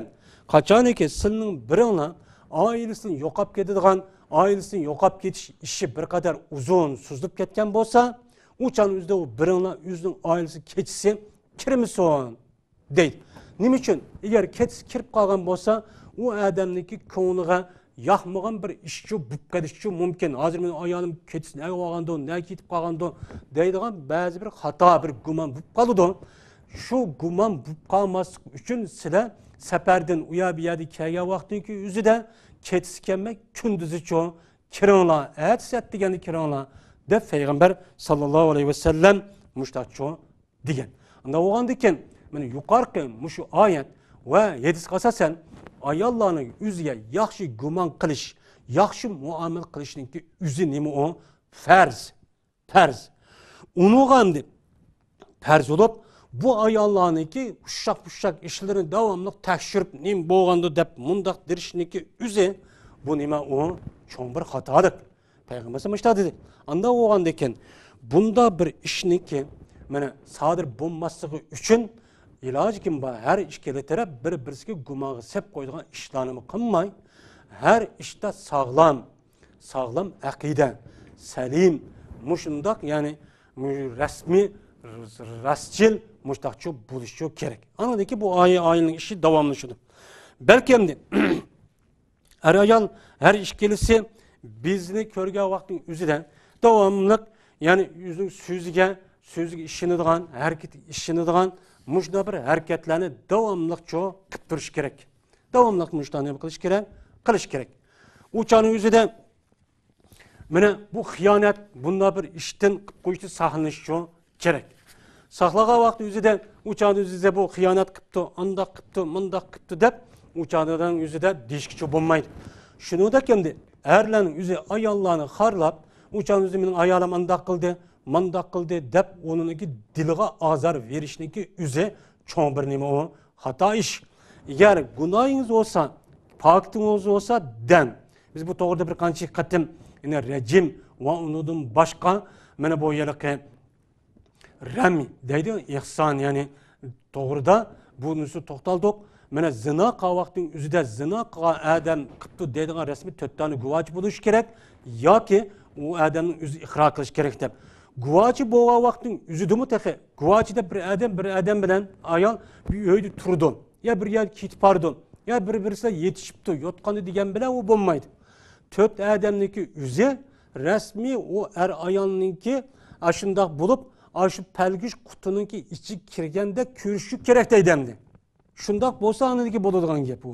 قاچانكى سىلىنىڭ بىرىڭلار ئائىلىسىدىن يوقاپ كېتىدىغان، ئائىلىسىدىن يوقاپ كېتىش ئىشى بىر قەدەر ئۇزۇن سوزۇلۇپ كەتكەن بولسا، ئۇ چاغنىڭ ئۆزىدە ئۇ بىرىڭلار ئۆزىنىڭ ئائىلىسىگە كېچىسى كىرمىسۇن دەيدۇ. نېمە ئۈچۈن؟ ئەگەر كېچىسى كىرىپ قالغان بولسا، ئۇ ئادەمنىڭكى كۆڭلىگە ياقمىغان بىر ئىشچۇ بولۇپ قېلىشىچۇ مۇمكىن. ھازىر مېنىڭ ئايالىم كېچىسى نەگە بارغاندۇ، نەگە كېتىپ قالغاندۇ دەيدىغان بەزى بىر خاتا، بىر گۇمان بولۇپ قالىدۇ. شۇ گۇمان بولۇپ قالماسلىق ئۈچۈن سىلەر سەپەردىن ئۇ يەر بۇ يەردىن كەلگەن ۋاقتىنىڭكى ئۆزىدە كېچىسى كەلمەي كۈندۈزىچۇ كىرىڭلار، ئەتىسى ئەتىگەندە كىرىڭلار دەپ پەيغەمبەر ساللاللاھۇ ئەلەيھى ۋەسەللەم مۇشتاقچۇ دېگەن. ئانداق بولغاندىكىن، مانا يۇقارقى مۇشۇ ئايەت ۋە ھەدىسكە ئاساسەن، ئاياللارنىڭ ئۆزىگە ياخشى گۇمان قىلىش، ياخشى مۇئامىلە قىلىشنىڭكى ئۆزى نېمە ئۇ؟ پەرز. پەرز. ئۇنىڭغا ئەمدى پەرز بولۇپ، بۇ ئاياللارنىڭكى ئۇششاق-پۇششاق ئىشلىرىنى داۋاملىق تەكشۈرۈپ، نېمە بولغاندۇ دەپ مۇنداق دېيىشنىڭكى ئۆزى، بۇ نېمە ئۇ؟ چوڭ بىر خاتالىق. پەيغەمبەر مۇشۇنداق دېدى. ئانداق بولغاندىكىن، بۇنداق بىر ئىشنىڭكى، مانا، سادىر بولماسلىقى ئۈچۈن ئىلاجى كىم بار؟ ھەر ئىككىلا تەرەپ بىر-بىرسىگە گۇمانغا سەپ قويىدىغان ئىشلارنىمۇ قىلماي، ھەر ئىشتا ساغلام، ساغلام ئەقىدە، سەلىم، مۇشۇنداق، يەنى، مۇ-، رەسمىي، راستچىل، مۇشۇنداقچۇ بولۇشچۇ كېرەك. ئاندىن كېيىن بۇ ئائىلە، ئائىلىنىڭ ئىشى داۋاملىشىدۇ. بەلكى ئەمدى ئەر-ئايال ھەر ئىككىلىسى بىزنى كۆرگەن ۋاقىتنىڭ ئۆزىدە داۋاملىق، يەنى ئۆزىنىڭ سۆزىگە، سۆزىگە ئىشىنىدىغان، ھەرىكىتىگە ئىشىنىدىغان مۇشۇنداق بىر ھەرىكەتلەرنى داۋاملىقچۇ قىلىپ تۇرۇش كېرەك. داۋاملىق مۇشۇنداق نېمە قىلىش كېرەك؟ قىلىش كېرەك. ئۇ چاغنىڭ ئۆزىدە مانا بۇ خىيانەت، بۇنداق بىر ئىشتىن قىلىپ قويۇشتىن ساقلىنىشچۇ كېرەك. ساقلىغان ۋاقىت ئۆزىدە، ئۇ چاغدا ئۆزىدە بۇ خىيانەت قىپتۇ، ئانداق قىپتۇ، مۇنداق قىپتۇ دەپ، ئۇ چاغدا ئۆزىدە دېيىشكىچۇ بولمايدۇ. شۇنىڭدەك ئەمدى ئەرلەرنىڭ ئۆزى ئاياللارنى خارلاپ، ئۇ چاغدا ئۆزى مېنىڭ ئايالىم ئانداق قىلدى، مانداق قىلدى دەپ ئۇنىڭكى دىلىغا ئازار بېرىشنىڭكى ئۆزى چوڭ بىر نېمە ئۇ؟ خاتا ئىش. ئەگەر گۇناھىڭىز بولسا، پاكىتىڭىز بولسا، دەم. بىز بۇ توغرىدا بىر قانچە قېتىم، يەنى رەجىم ۋە ئۇنىڭدىن باشقا، مانا بۇ ھېلىقى رەم دەيدۇ، ئېھسان، يەنى توغرىدا بۇ نۇسۇ توختالدۇق. مانا زىنا قىلغان ۋاقىتنىڭ ئۆزىدە زىنا قىلغان ئادەم قىپتۇ دەيدىغان رەسمىي تۆت دانە گۇۋاچى بولۇشى كېرەك ياكى ئۇ ئادەمنىڭ ئۆزى ئىقرار قىلىشى كېرەك دەپ. گۇۋاچى بولغان ۋاقىتنىڭ ئۆزىدىمۇ تېخى گۇۋاچى دەپ بىر ئادەم، بىر ئادەم بىلەن ئايال بىر ئۆيدە تۇرىدۇ، يا بىر يەرگە كېتىپ بارىدۇ، يا بىر بىرسى بىلەن يېتىشىپتۇ، يوتقاندى دېگەن بىلەن ئۇ بولمايدۇ. تۆت ئادەمنىڭكى ئۆزى رەسمىي ئۇ ئەر ئايالنىڭكى ئاشۇنداق بولۇپ، ئاشۇ پەلگۈش قۇتىنىڭكى ئىچىگە كىرگەندەك كۆرۈشۈش كېرەك دەيدۇ ئەمدى. شۇنداق بولسا ئاندىكى بولىدىغان گەپ ئۇ.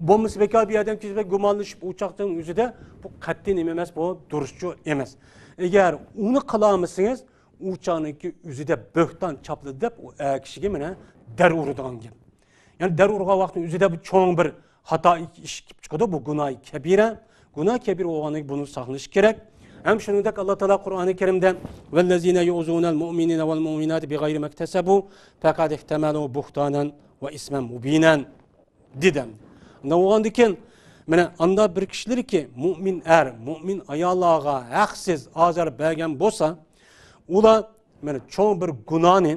بولمىسا بىكار بىر ئادەم كېسىپ گۇمانلىشىپ ئۇ چاغنىڭ ئۆزىدە بۇ قەتئىي نېمە ئەمەس، بۇ دۇرۇسچۇ ئەمەس. ئەگەر ئۇنى قىلالمىسىڭىز، ئۇ چاغنىڭكى ئۆزىدە بۆھتان چاپلىدى دەپ ئۇ ئەر كىشىگە مانا دەر ئۇرىدىغان گەپ. يەنى دەر ئۇرغان ۋاقىتنىڭ ئۆزىدە بۇ چوڭ بىر خاتا ئىش كېلىپ چىقىدۇ، بۇ گۇناھى كەبىرە. گۇناھ كەبىرە بولغاندىن كېيىن بۇنى ساقلىنىش كېرەك. ھەم شۇنىڭدەك ئاللا تائالا قۇرئانى كەرىمدە، «والذين يؤذون المؤمنين والمؤمنات بغير ما اكتسبوا فقد احتملوا بهتانا وإثما مبينا» دېدى. ئۇنداق بولغاندىكىن، مانا ئاندا بىر كىشىلەركى مۇئمىن ئەر، مۇئمىن ئاياللارغا ھەقسىز ئازار بەرگەن بولسا، ئۇلار مانا چوڭ بىر گۇناھنى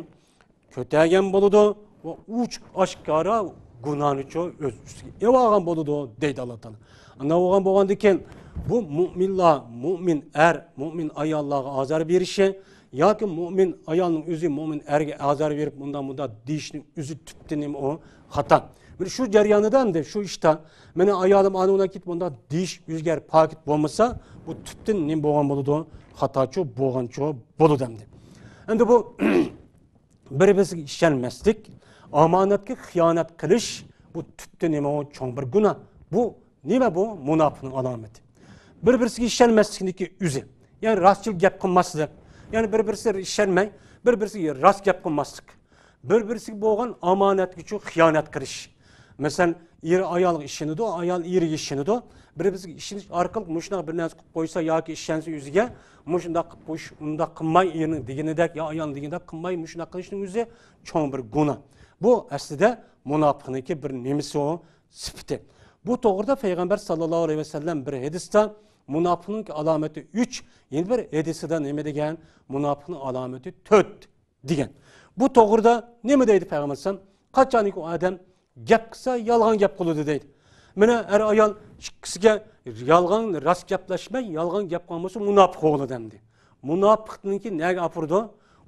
كۆتەرگەن بولىدۇ ۋە ئوچۇق ئاشكارا گۇناھنىچۇ ئۆز ئۈستىگە ئېلىۋالغان بولىدۇ، دەيدۇ ئاللا تائالا. ئانداق بولغان بولغاندىكىن، بۇ مۇئمىنلار، مۇئمىن ئەر، مۇئمىن ئاياللارغا ئازار بېرىشى ياكى مۇئمىن ئايالنىڭ ئۆزى مۇئمىن ئەرگە ئازار بېرىپ، مۇنداق، مۇنداق دېيىشنىڭ ئۆزى تۈپتىن نېمە ئۇ؟ خاتا. مانا شۇ جەريانىدا ئەمدى شۇ ئىشتا، مانا ئايالىم ئانىڭ بىلەن كېتىپ مۇنداق دېيىش يۈز گەر پاكىت بولمىسا، بۇ تۈپتىن نېمە بولغان بولىدۇ؟ خاتاچۇ بولغانچۇ بولىدۇ ئەمدى. ئەمدى بۇ بىر-بىرسىگە ئىشەنمەسلىك، ئامانەتكە خىيانەت قىلىش، بۇ تۈپتە نېمە؟ ئۇ چوڭ بىر گۇناھ. بۇ نېمە بۇ؟ مۇناپىقنىڭ ئالامىتى. بىر-بىرسىگە ئىشەنمەسلىكنىڭكى ئۆزى. يەنى راستچىل گەپ قىلماسلىق. يەنى بىر-بىرسىگە ئىشەنمەي، بىر-بىرسىگە راست گەپ قىلماسلىق. بىر-بىرسىگە بولغان ئامانەتكىچۇ خىيانەت قىلىش. مەسىلەن، ئېرى ئايالغا ئىشىنىدۇ، ئايال ئېرىگە ئىشىنىدۇ. بىر-بىرسىگە ئىشىنىش ئارقىلىق مۇشۇنداق بىر نەرسە قىلىپ قويسا ياكى ئىشەنسە ئۆزىگە، مۇشۇنداق قىلىپ قويۇش، ئۇنداق قىلماي، ئېرىنىڭ دېگىنىدەك يا ئايالنىڭ دېگىنىدەك قىلماي، مۇشۇنداق قىلىشنىڭ ئۆزى چوڭ بىر گۇناھ. بۇ ئەسلىدە مۇناپىقنىڭكى بىر نېمىسى ئۇ، سۈپىتى. بۇ توغرىدا پەيغەمبەر ساللاللاھۇ ئەلەيھى ۋەسەللەم بىر ھەدىستە مۇناپىقنىڭكى ئالامىتى ئۈچ، يەنە بىر ھەدىسىدە نېمە دېگەن؟ مۇناپىقنىڭ ئالامىتى تۆت دېگەن. بۇ توغرىدا نېمە دەيدۇ پەيغەمبەر ئەلەيھىسسالام؟ قاچانكى ئۇ ئادەم گەپ قىلسا، يالغان گەپ قىلىدۇ دەيدۇ. مانا ئەر-ئايال ئىككىسىگە يالغان، راست گەپلەشمەي، يالغان گەپ قىلغان بولسا، مۇناپىق بولىدۇ ئەمدى. مۇناپىقنىڭكى نەگە ئاپىرىدۇ؟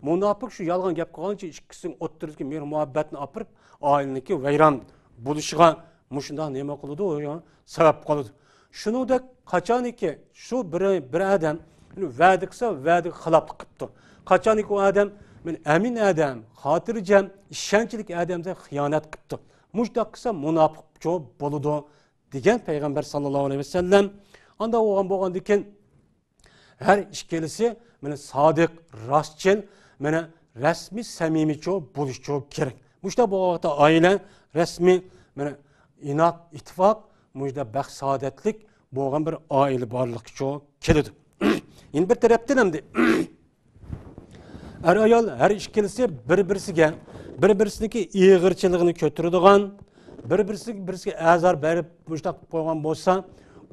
مۇناپىق شۇ يالغان گەپ قىلغانچە ئىككىسىنىڭ ئوتتۇرىسىدىكى مېھىر-مۇھەببەتنى ئاپىرىپ، ئائىلىنىڭكى ۋەيران بولۇشىغا مۇشۇنداق نېمە قىلىدۇ، سەۋەب قىلىدۇ. شۇنىڭدەك قاچانكى شۇ بىر، بىر ئادەم، يەنى ۋەدە قىلسا، ۋەدىگە خىلاپلىق قىپتۇ. قاچانكى ئۇ ئادەم، مەن ئەمىن ئادەم، خاتىرجەم، ئىشەنچلىك ئادەم دېسە خىيانەت قىپتۇ. مۇشۇنداق قىلسا مۇناپىقچۇ بولىدۇ، دېگەن پەيغەمبەر ساللاللاھۇ ئەلەيھى ۋەسەللەم. ئانداق بولغان، بولغاندىكىن، ھەر ئىككىلىسى مانا سادىق، راستچىل، مانا رەسمىي سەمىمىيچۇ بولۇشچۇ كېرەك. مۇشۇنداق بولغان ۋاقىتتا ئائىلە رەسمىي، مانا ئىناق، ئىتتىپاق، مۇشۇنداق بەخت، سائادەتلىك بولغان بىر ئائىلە بارلىققىچۇ كېلىدۇ. يەنە بىر تەرەپتىن ئەمدى ئەر-ئايال ھەر ئىككىلىسى بىر-بىرسىگە، بىر-بىرسىنىڭكى ئېغىرچىلىقىنى كۆتۈرىدىغان، بىر-بىرسىگە، بىرسىگە ئەزار بېرىپ مۇشۇنداق قىلىپ قويغان بولسا،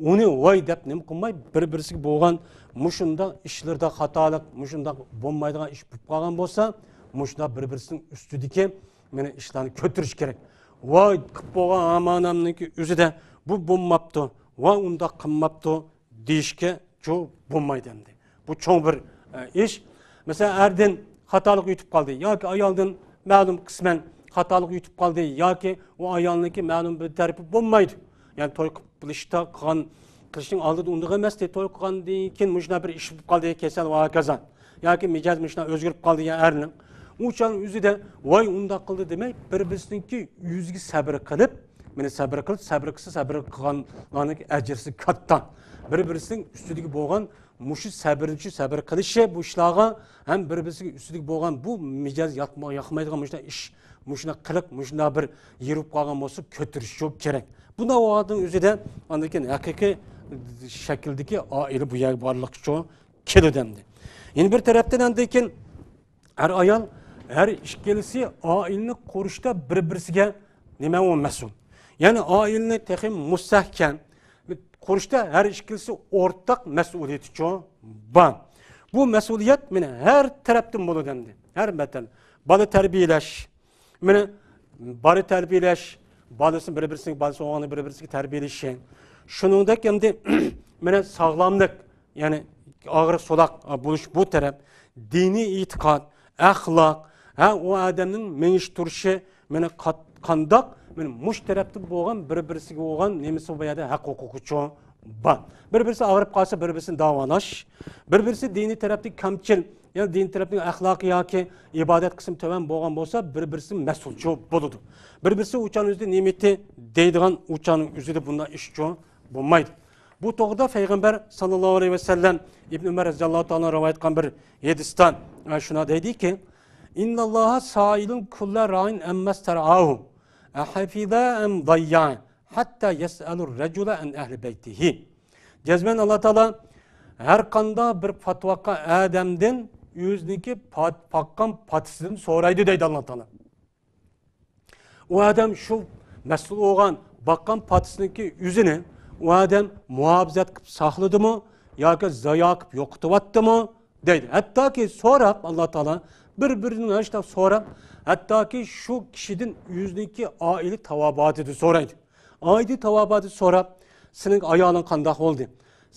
ئۇنى ۋاي دەپ نېمە قىلماي، بىر-بىرسىگە بولغان مۇشۇنداق ئىشلىرىدا خاتالىق، مۇشۇنداق بولمايدىغان ئىش بولۇپ قالغان بولسا، مۇشۇنداق بىر-بىرسىنىڭ ئۈستىدىكى مانا ئىشلارنى كۆتۈرۈش كېرەك. ۋاي قىلىپ قويغان ئامانەمنىڭكى ئۆزىدە بۇ بولماپتۇ، ۋاي ئۇنداق قىلماپتۇ، دېيىشكە جو بولمايدۇ ئەمدى. بۇ چوڭ بىر، ئە، ئىش. مەسىلەن، ئەردىن خاتالىق يېتىپ قالدى ياكى ئايالدىن مەلۇم قىسمەن خاتالىق يېتىپ قالدى ياكى ئۇ ئايالنىڭكى مەلۇم بىر تەرىپى بولمايدۇ. يەنى توي قىلىشتا قىلغان، قىلىشنىڭ ئالدىدا ئۇنداق ئەمەستى، توي قىلغاندىن كېيىن مۇشۇنداق بىر ئىش بولۇپ قالدى، كېسەل ۋە ھاكازا. ياكى مىجەز مۇشۇنداق ئۆزگىرىپ قالدى يا ئەرنىڭ. ئۇ چاغنىڭ ئۆزىدە ۋاي ئۇنداق قىلدى دېمەي، بىر-بىرسىنىڭكى يۈزىگە سەبرى قىلىپ، مانا سەبرى قىلىپ، سەبرى قىلسا سەبرى قىلغانلارنىڭ ئەجرىسى كاتتا. بىر-بىرسىنىڭ ئۈستىدىكى بولغان مۇشۇ سەبرىچۇ سەبرى قىلىشى بۇ ئىشلارغا ھەم بىر-بىرسىگە ئۈستىدىكى بولغان بۇ مىجەز ياقما-، ياقمايدىغان مۇشۇنداق ئىش، مۇشۇنداق قىلىق، مۇشۇنداق بىر يېرىپ قالغان بولسا كۆتۈرۈشچۇ كېرەك. بۇنداق ۋاقىتنىڭ ئۆزىدە ئاندىن كېيىن ھەقىقىي شەكىلدىكى ئائىلە بۇ يەرگە بارلىقچۇ كېلىدۇ ئەمدى. يەنە بىر تەرەپتىن ئاندىن كېيىن ئەر ئايال ھەر ئىككىلىسى ئائىلىنى قۇرۇشتا بىر-بىرسىگە نېمە ئۇ مەسئۇل. يەنى ئائىلىنى تېخى مۇستەھكەم قۇرۇشتا ھەر ئىككىلىسى ئورتاق مەسئۇلىيىتىچۇ بار. بۇ مەسئۇلىيەت مانا ھەر تەرەپتىن بولىدۇ ئەمدى. ھەر مەتەن بالا تەربىيەلەش، مانا بالا تەربىيەلەش، بالىسىنى بىر-، بىرسىنىڭ بالىسى ئوغلىنى بىر-، بىرسىگە تەربىيەلىشى. شۇنىڭدەك ئەمدى مانا ساغلاملىق، يەنى ئاغرىق سولاق بولۇش بۇ تەرەپ، دىنىي ئېتىقاد، ئەخلاق، ھە، ئۇ ئادەمنىڭ مېڭىش تۇرۇشى، مانا قات-، قانداق، مانا مۇشۇ تەرەپتە بولغان بىر-، بىرسىگە بولغان نېمىسى بۇ يەردە ھەق ھوقۇقىچۇ بار. بىر-، بىرسى ئاغرىپ قالسا، بىر-، بىرسىنى داۋالاش، بىر-، بىرسى دىنىي تەرەپتىن كەمچىل، يەنى دىنىي تەرەپتىن ئەخلاقى ياكى ئىبادەت قىسمى تۆۋەن بولغان بولسا، بىر-، بىرسى مەسئۇلچۇ بولىدۇ. بىر-، بىرسى ئۇچان ئۆزىدە نېمىتى دەيدىغان ئۇچاننىڭ ئۆزىدە بۇنداق ئىشچۇ بولمايدۇ. بۇ توغرىدا پەيغەمبەر ساللاللاھۇ ئەلەيھى ۋەسەللەم ئىبن ئۆمەر رەزىياللاھۇ تائالا رىۋايەت قىلغان بىر ھەدىستە، ئە، شۇنداق دەيدىكى، «إن الله سائل كل راع عما استرعاه، أحفظ أم ضيع، حتى يسأل الرجل عن أهل بيته.» جەزمەن ئاللا تائالا ھەر قانداق بىر پات باققان ئادەمدىن ئۆزىنىڭكى پات-، باققان پاتىسىدىن سورايدۇ دەيدۇ ئاللا تائالا. ئۇ ئادەم شۇ مەسئۇل بولغان باققان پاتىسىنىڭكى ئۆزىنى ئۇ ئادەم مۇھاپىزەت قىلىپ ساقلىدىمۇ ياكى زايا قىلىپ يوقىتىۋەتتىمۇ دەيدۇ. ھەتتاكى سوراپ، ئاللا تائالا بىر-بىرىدىن ھەشتاق سوراپ، ھەتتاكى شۇ كىشىدىن ئۆزىنىڭكى ئائىلە تاۋابىئاتىدا سورايدۇ. ئائىلە تاۋابىئاتىدا سوراپ، سېنىڭ ئايالىڭ قانداق بولدى؟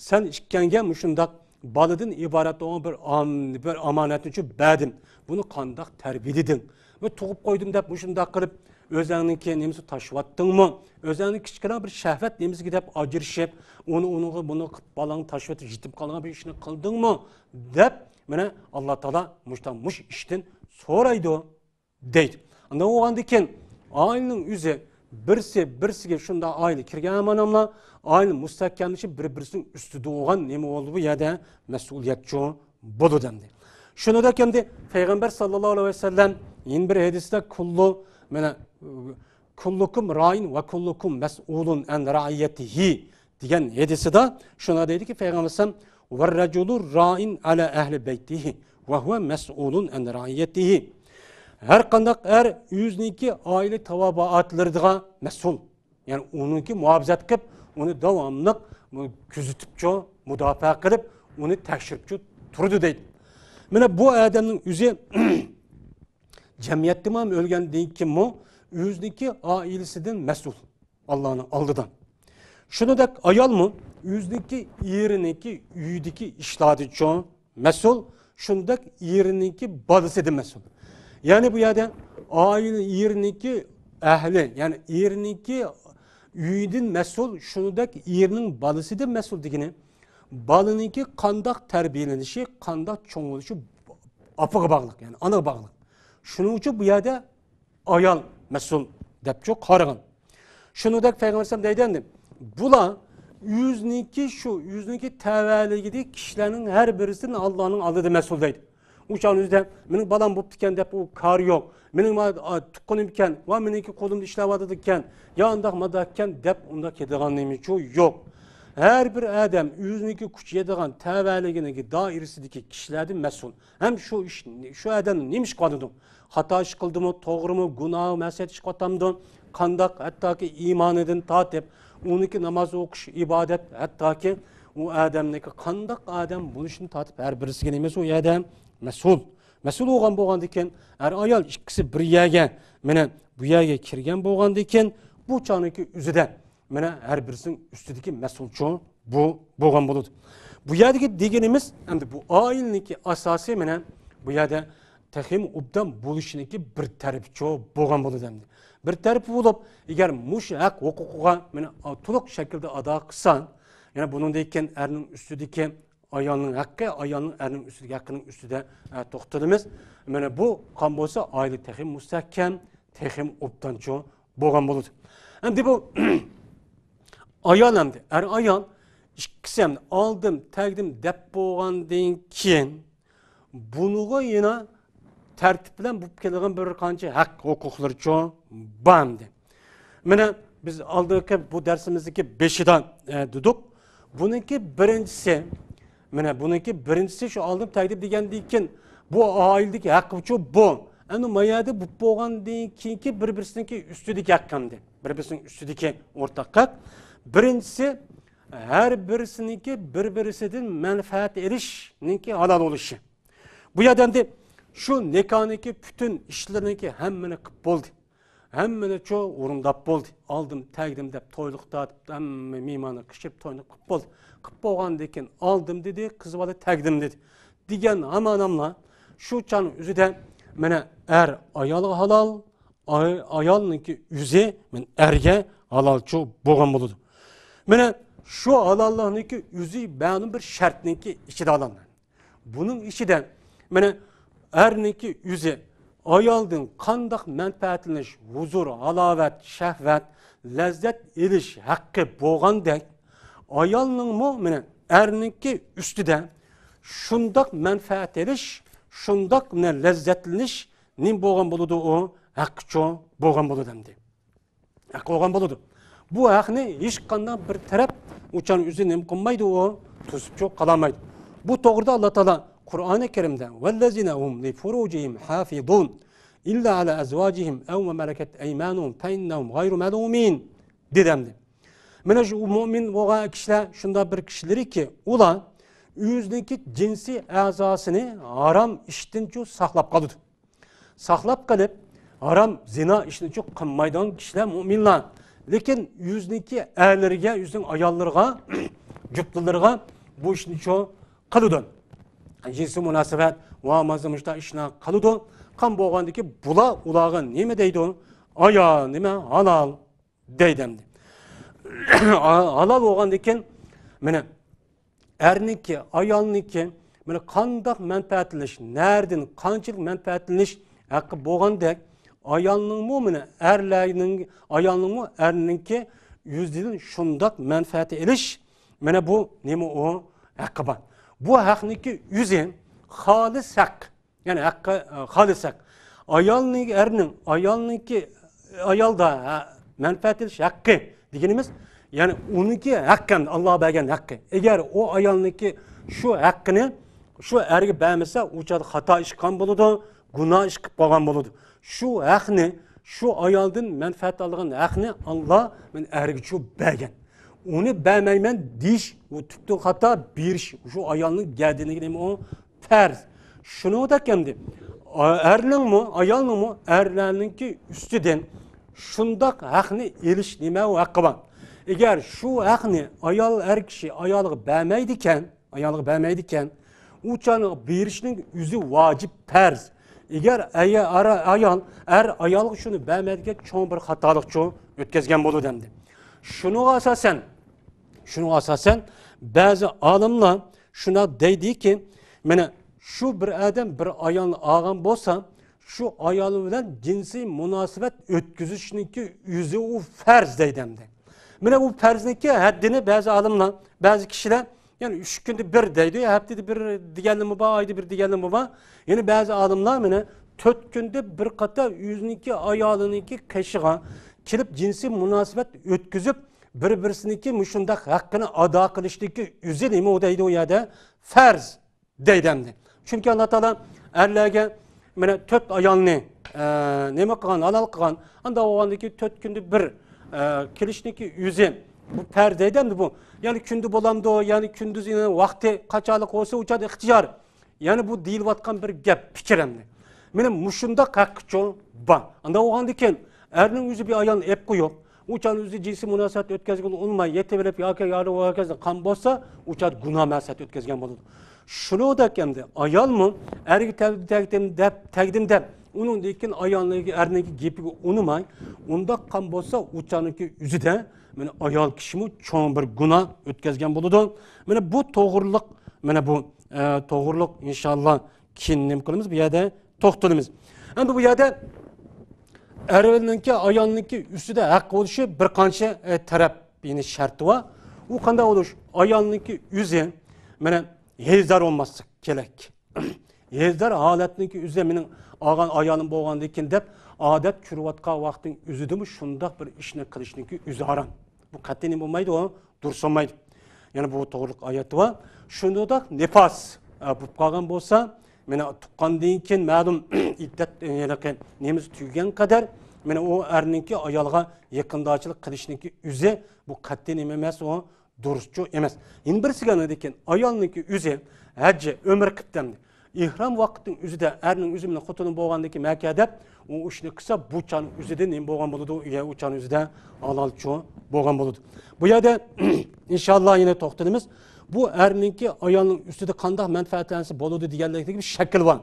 سەن ئىككەڭگە مۇشۇنداق بالىدىن ئىبارەت بولغان بىر ئام-، بىر ئامانەتنىچۇ بەردىم. بۇنى قانداق تەربىيەلىدىڭ؟ بۇ تۇغۇپ قويدۇم دەپ مۇشۇنداق قىلىپ ئۆزەڭنىڭكى نېمىسى تاشلىۋەتتىڭمۇ؟ ئۆزەڭنىڭ كىچىككىنە بىر شەھۋەت نېمىسىگە دەپ ئاجرىشىپ، ئۇنى، ئۇنىڭغا، بۇنى قىلىپ بالاڭنى تاشلىۋېتىپ يېتىم قالغان بىر ئىشنى قىلدىڭمۇ؟ دەپ، مانا، ئاللا تائالا مۇشتا-، مۇش ئىشتىن سورايدۇ. دەيدۇ. ئانداق بولغاندىكىن ئائىلىنىڭ ئۆزى بىرسى بىرسىگە شۇنداق ئائىلە كىرگەن ئامانەملا ئائىلە مۇستەھكەملىشىپ بىر-، بىرسىنىڭ ئۈستىدە بولغان نېمە بولدى بۇ يەردە مەسئۇلىيەتچۇ بولىدۇ ئەمدى. شۇنىڭدەك ئەمدى پەيغەمبەر ساللاللاھۇ ئەلەيھى ۋەسەللەم يەنە بىر ھەدىستە كۇللۇ، مانا، كۇللۇكۇم رائىن ۋە كۇللۇكۇم مەسئۇلۇن ئەن رەئىيەتىھى دېگەن ھەدىسىدا شۇنداق دەيدىكى پەيغەمبەر ئەلەيھىسسالام، «ۋەررەجۇلۇ رائىن ئەلا ئەھلى بەيتىھى ۋە ھۇۋە مەسئۇلۇن ئەن رەئىيەتىھى.» ھەر قانداق ئەر ئۆزىنىڭكى ئائىلە تاۋابىئاتلىرىغا مەسئۇل. يەنى ئۇنىڭكى مۇھاپىزەت قىلىپ، ئۇنى داۋاملىق كۆزىتىپچۇ، مۇداپىئە قىلىپ، ئۇنى تەكشۈرۈپچۇ تۇرىدۇ دەيدۇ. مانا بۇ ئادەمنىڭ ئۆزى جەمئىيەتتىمۇ ھەم ئۆلگەندىن كېيىنمۇ ئۆزىنىڭكى ئائىلىسىدىن مەسئۇل ئاللانىڭ ئالدىدا. شۇنىڭدەك ئايالمۇ ئۆزىنىڭكى ئېرىنىڭكى ئۆيىدىكى ئىشلاردىنچۇ مەسئۇل، شۇنداق ئېرىنىڭكى بالىسىدىن مەسئۇل. يەنى بۇ يەردە ئائىلە ئېرىنىڭكى ئەھلى، يەنى ئېرىنىڭكى ئۆيىدىن مەسئۇل، شۇنىڭدەك ئېرىنىڭ بالىسىدىن مەسئۇل دېگىنى بالىنىڭكى قانداق تەربىيەلىنىشى، قانداق چوڭ بولۇشى ئاپىغا باغلىق، يەنى ئانىغا باغلىق. شۇنىڭ ئۈچۈن بۇ يەردە ئايال مەسئۇل دەپچۇ قارىغان. شۇنىڭدەك پەيغەمبەر ئەلەيھىسسالام دەيدۇ ئەمدى، بۇلار ئۆزىنىڭكى شۇ، ئۆزىنىڭكى تەۋەلىكىدىكى كىشىلەرنىڭ ھەر بىرىسىدىن ئاللانىڭ ئالدىدا مەسئۇل دەيدۇ. ئۇ چاغنىڭ ئۆزىدە مېنىڭ بالام بوپتىكەن دەپ ئۇ كارى يوق. مېنىڭ ما-، ئا، تۇغقىنىم ئىكەن، ۋە مېنىڭكى قولۇمدا ئىشلەۋاتىدىكەن، يا ئانداق مانداق ئىكەن دەپ ئۇنداق كېتىدىغان نېمىچۇ يوق. ھەر بىر ئادەم ئۆزىنىڭكى كۈچى يېتىدىغان تەۋەلىكىنىڭكى دائىرىسىدىكى كىشىلەردىن مەسئۇل. ھەم شۇ ئىش، شۇ ئادەم نېمە ئىش قىلىدۇ؟ خاتا ئىش قىلدىمۇ، توغرىمۇ، گۇناھ، مەسىيەت ئىش قىلىۋاتامدۇ؟ قانداق، ھەتتاكى ئىمانىدىن تارتىپ، ئۇنىڭكى ناماز ئوقۇش، ئىبادەت، ھەتتاكى ئۇ ئادەمنىڭكى قانداق ئادەم بولۇشىدىن تارتىپ ھەر بىرسىگە نېمە ئۇ ئادەم مەسئۇل. مەسئۇل بولغان بولغاندىكىن، ئەر ئايال ئىككىسى بىر يەرگە، مانا بۇ يەرگە كىرگەن بولغاندىكىن، بۇ چاغنىڭكى ئۆزىدە مانا ھەر بىرسىنىڭ ئۈستىدىكى مەسئۇلچۇ بۇ بولغان بولىدۇ. بۇ يەردىكى دېگىنىمىز، ئەمدى بۇ ئائىلىنىڭكى ئاساسى مانا بۇ يەردە تېخىمۇ ئوبدان بولۇشىنىڭكى بىر تەرىپىچۇ بولغان بولىدۇ ئەمدى. بىر تەرىپى بولۇپ، ئەگەر مۇشۇ ھەق ھوقۇقىغا مانا تولۇق شەكىلدە ئادا قىلسا، يەنە بۇنىڭدىن كېيىن ئەرنىڭ ئۈستىدىكى ئايالنىڭ ھەققى، ئايالنىڭ ئەرنىڭ ئۈستىدىكى ھەققىنىڭ ئۈستىدە، ئە، توختىلىمىز. مانا بۇ قان بولسا ئائىلە تېخىمۇ مۇستەھكەم، تېخىمۇ ئوبدانچۇ بولغان بولىدۇ. ئەمدى بۇ ئايال ئەمدى، ئەر ئايال ئىككىسى ئەمدى ئالدىم، تەگدىم دەپ بولغاندىن كېيىن، بۇنىڭغا يەنە تەرتىپ بىلەن بولۇپ كېلىدىغان بىر قانچە ھەق ھوقۇقلىرىچۇ بار ئەمدى. مانا بىز ئالدىنقى بۇ دەرسىمىزدىكى بېشىدا، ئە، دېدۇق. بۇنىڭكى بىرىنچىسى، مانا بۇنىڭكى بىرىنچىسى شۇ ئالدىم تەگدىم دېگەندىن كېيىن، بۇ ئائىلىدىكى ھەققىچۇ بۇ. ئەمدى ما يەردە بولۇپ بولغاندىن كېيىنكى بىر-بىرسىنىڭكى ئۈستىدىكى ھەق ئەمدى. بىر-بىرسىنىڭ ئۈستىدىكى ئورتاق ھەق. بىرىنچىسى، ھەر بىرسىنىڭكى بىر-بىرسىدىن مەنپەئەت ئېلىشنىڭكى ھالال بولۇشى. بۇ يەردە ئەمدى شۇ نىكاھنىڭكى پۈتۈن ئىشلىرىنىڭكى ھەممىنى قىلىپ بولدى. ھەممىنى چۇ ئورۇنداپ بولدى. ئالدىم، تەگدىم دەپ تويلۇق تارتىپ، ھەممە مېھماننى قىچىپ توينى قىلىپ بولدى. قىلىپ بولغاندىن كېيىن ئالدىم دېدى، قىز بالا تەگدىم دېدى. دېگەن ھامان ئاملا شۇ چاغنىڭ ئۆزىدە مانا ئەر ئايالغا ھالال، ئاي-، ئايالنىڭكى ئۆزى مانا ئەرگە ھالالچۇ بولغان بولىدۇ. مانا شۇ ھالاللىقنىڭكى ئۆزى مەلۇم بىر شەرتنىڭكى ئىچىدە ھالال. بۇنىڭ ئىچىدە مانا ئەرنىڭكى ئۆزى ئايالدىن قانداق مەنپەئەتلىنىش، ھۇزۇر، ھالاۋەت، شەھۋەت، لەززەت ئېلىش ھەققى بولغاندەك، ئايالنىڭمۇ مانا ئەرنىڭكى ئۈستىدە شۇنداق مەنپەئەت ئېلىش، شۇنداق مانا لەززەتلىنىش نېمە بولغان بولىدۇ؟ ئۇ ھەققىچۇ بولغان بولىدۇ ئەمدى. ھەق بولغان بولىدۇ. بۇ ھەقنى ھېچقانداق بىر تەرەپ ئۇچان ئۆزى نېمە قىلمايدۇ، ئۇ توسۇپچۇ قالالمايدۇ. بۇ توغرىدا ئاللا تائالا قۇرئانى كەرىمدە، «ۋەللەزىنە ھۇم لىفۇرۇجىھىم ھافىزۇن، ئىللا ئەلا ئەزۋاجىھىم ئەۋ مە مەلەكەت ئەيمانۇھۇم فەئىننەھۇم غەيرۇ مەلۇمىن» دېدى ئەمدى. مانا شۇ مۆمىن بولغان كىشىلەر شۇنداق بىر كىشىلىركى، ئۇلار ئۆزىنىڭكى جىنسىي ئەزاسىنى ھارام ئىشتىنچۇ ساقلاپ قالىدۇ. ساقلاپ قېلىپ، ھارام زىنا ئىشنىچۇ قىلمايدىغان كىشىلەر مۆمىنلار. لېكىن يۈزنىڭكى ئەرلىرىگە، يۈزنىڭ ئاياللىرىغا، جۈپتىلىرىغا بۇ ئىشنىچۇ قىلىدۇ. جىنسىي مۇناسىۋەت ۋە مازا مۇشتا ئىشلار قىلىدۇ. قان بولغاندىكى بۇلار ئۇلارغا نېمە دەيدۇ؟ ئايا، نېمە؟ ھالال. دەيدۇ ئەمدى. ھالال بولغاندىن كېيىن، مانا، ئەرنىڭكى، ئايالنىڭكى، مانا، قانداق مەنپەئەتلىنىش، نەدىن، قانچىلىك مەنپەئەتلىنىش ھەققى بولغاندەك، ئايالنىڭمۇ، مانا، ئەرلەرنىڭ، ئايالنىڭمۇ ئەرنىڭكى يۈزىدىن شۇنداق مەنپەئەت ئېلىش، مانا، بۇ نېمە ئۇ ھەققى بار. بۇ ھەقنىڭكى ئۆزى خالىس ھەق. يەنى ھەققى، ئە، خالىس ھەق. ئايالنىڭ، ئەرنىڭ، ئايالنىڭكى، ئايالدا، ھە، مەنپەئەت ئېلىش ھەققى دېگىنىمىز، يەنى ئۇنىڭكى ھەققى، ئاللا بەرگەن ھەققى. ئەگەر ئۇ ئايالنىڭكى شۇ ھەققىنى شۇ ئەرگە بەرمىسە، ئۇ چاغدا خاتا ئىش قىلغان بولىدۇ، گۇناھ ئىش قىلىپ قالغان بولىدۇ. شۇ ھەقنى، شۇ ئايالدىن مەنپەئەت ئالغان ھەقنى ئاللا مەن ئەرگە شۇ بەرگەن. ئۇنى بەرمەيمەن دېيىش، ئۇ تۈپتىن خاتا، بېرىش، شۇ ئايالنىڭ گەدىنىگە نېمە ئۇ؟ پەرز. شۇنىڭدەك ئەمدى، ئا-، ئەرنىڭمۇ، ئايالنىڭمۇ ئەرلەرنىڭكى ئۈستىدىن شۇنداق ھەقنى ئېلىش نېمە ئۇ ھەققى بار. ئەگەر شۇ ھەقنى ئايال، ئەر كىشى ئايالىغا بەرمەيدىكەن، ئايالىغا بەرمەيدىكەن، ئۇ چاغنى بېرىشنىڭ ئۆزى ۋاجىپ، پەرز. ئەگەر ئەيە-، ئارا-، ئايال، ئەر ئايالغا شۇنى بەرمەيدىكەن، چوڭ بىر خاتالىقچۇ ئۆتكەزگەن بولىدۇ ئەمدى. شۇنىڭغا ئاساسەن، شۇنىڭغا ئاساسەن، بەزى ئالىملار شۇنداق دەيدىكى، مانا، شۇ بىر ئادەم بىر ئايالنى ئالغان بولسا، شۇ ئايال بىلەن جىنسىي مۇناسىۋەت ئۆتكۈزۈشنىڭكى ئۆزى ئۇ پەرز دەيدۇ ئەمدى. مانا بۇ پەرزنىڭكى ھەددىنى بەزى ئالىملار، بەزى كىشىلەر، يەنى ئۈچ كۈندە بىر دەيدۇ، ھەپتىدە بىر دېگەنلىرىمۇ بار، ئايدا بىر دېگەنلىرىمۇ بار. يەنە بەزى ئالىملار مانا تۆت كۈندە بىر قېتىم ئۆزىنىڭكى ئايالىنىڭكى قېشىغا كېلىپ جىنسىي مۇناسىۋەت ئۆتكۈزۈپ، بىر-بىرسىنىڭكى مۇشۇنداق ھەققىنى ئادا قىلىشتىكى ئۆزى نېمە دەيدۇ ئۇ يەردە؟ پەرز دەيدۇ ئەمدى. چۈنكى ئاللا تائالا ئەرلەرگە مانا تۆت ئايالنى، ئە، نېمە قىلغان، ھالال قىلغان. ئاندا بولغاندىكى تۆت كۈندە بىر، ئە، كېلىشنىكى ئۆزى بۇ پەرز دەيدۇ ئەمدى بۇ. يەنى كۈندە بولامدۇ، يەنى كۈندۈزى ۋاقتى قاچانلىق بولسا ئۇ چاغدا ئىختىيار. يەنى بۇ دېيىلىۋاتقان بىر گەپ، پىكىر ئەمدى. مانا مۇشۇنداق ھەققىچۇ بار. ئاندا بولغاندىكىن ئەرنىڭ ئۆزى بىر ئايالنى ئېلىپ قويۇپ، ئۇ چاغدا ئۆزى جىنسىي مۇناسىۋەت ئۆتكەزگىلى ئۇنىماي، يېتىۋېلىپ ياكى يارىغا قالغان بولسا، ئۇ چاغدا گۇناھ مەسىلەت ئۆتكەزگەن بولىدۇ. شۇنىڭدەك ئەمدى ئايالمۇ ئەرگە تەگدىم، تەگدىم دەپ، تەگدىم دەپ، ئۇنىڭدىن كېيىن ئايالنىڭ، ئەرنىڭ گېپىگە ئۇنىماي، ئۇنداق قىلغان بولسا، ئۇ چاغنىڭكى ئۆزىدە مانا ئايال كىشىمۇ چوڭ بىر گۇناھ ئۆتكەزگەن بولىدۇ. مانا بۇ توغرىلىق، مانا بۇ، ئە، توغرىلىق ئىنشاللا كېيىن نېمە قىلىمىز؟ بۇ يەردە توختىلىمىز. ئەمدى بۇ يەردە ئەرنىڭكى، ئايالنىڭكى ئۈستىدە ھەق بولۇشى بىر قانچە، ئە، تەرەپ، يەنى شەرتى بار. ئۇ قانداق بولۇش؟ ئايالنىڭكى ئۆزى، مانا، ھېزدار بولماسلىق كېرەك. ھېزدار ھالەتنىڭكى ئۆزى مېنىڭ ئالغان ئايالىم بولغاندىكىن دەپ، ئادەت چۈرۈۋاتقان ۋاقىتنىڭ ئۆزىدىمۇ شۇنداق بىر ئىشنى قىلىشنىڭكى ئۆزى ھارام. بۇ قەتئىي نېمە بولمايدۇ، ئۇ دۇرۇس بولمايدۇ. يەنە بۇ توغرىلىق ئايەت بار. شۇنداق نىپاس، ئە، بولۇپ قالغان بولسا، مانا تۇغقاندىن كېيىن مەلۇم ئىددەت، ئە، ھېلىقى نېمىسى تۈگىگەن قەدەر، مانا ئۇ ئەرنىڭكى ئايالغا يېقىندارچىلىق قىلىشنىڭكى ئۆزى بۇ قەتئىي نېمە ئەمەس، ئۇ دۇرۇسچۇ ئەمەس. يەنە بىرسىگە ئاندىن كېيىن ئايالنىڭكى ئۆزى ھەج، ئۆمرە قىپتىمدى. ئېھرام ۋاقىتنىڭ ئۆزىدە ئەرنىڭ ئۆزى بىلەن خوتۇنى بولغاندىن كېيىن مەككە دەپ، ئۇ ئىشنى قىلسا، بۇ چاغنىڭ ئۆزىدە نېمە بولغان بولىدۇ؟ ئۇ چاغنىڭ ئۆزىدە ھالالچۇ بولغان بولىدۇ. بۇ يەردە ئىنشاللا يەنە توختىلىمىز. بۇ ئەرنىڭكى ئايالنىڭ ئۈستىدە قانداق مەنپەئەتلەنسە بولىدۇ دېگەندەكتىكى بىر شەكىل بار.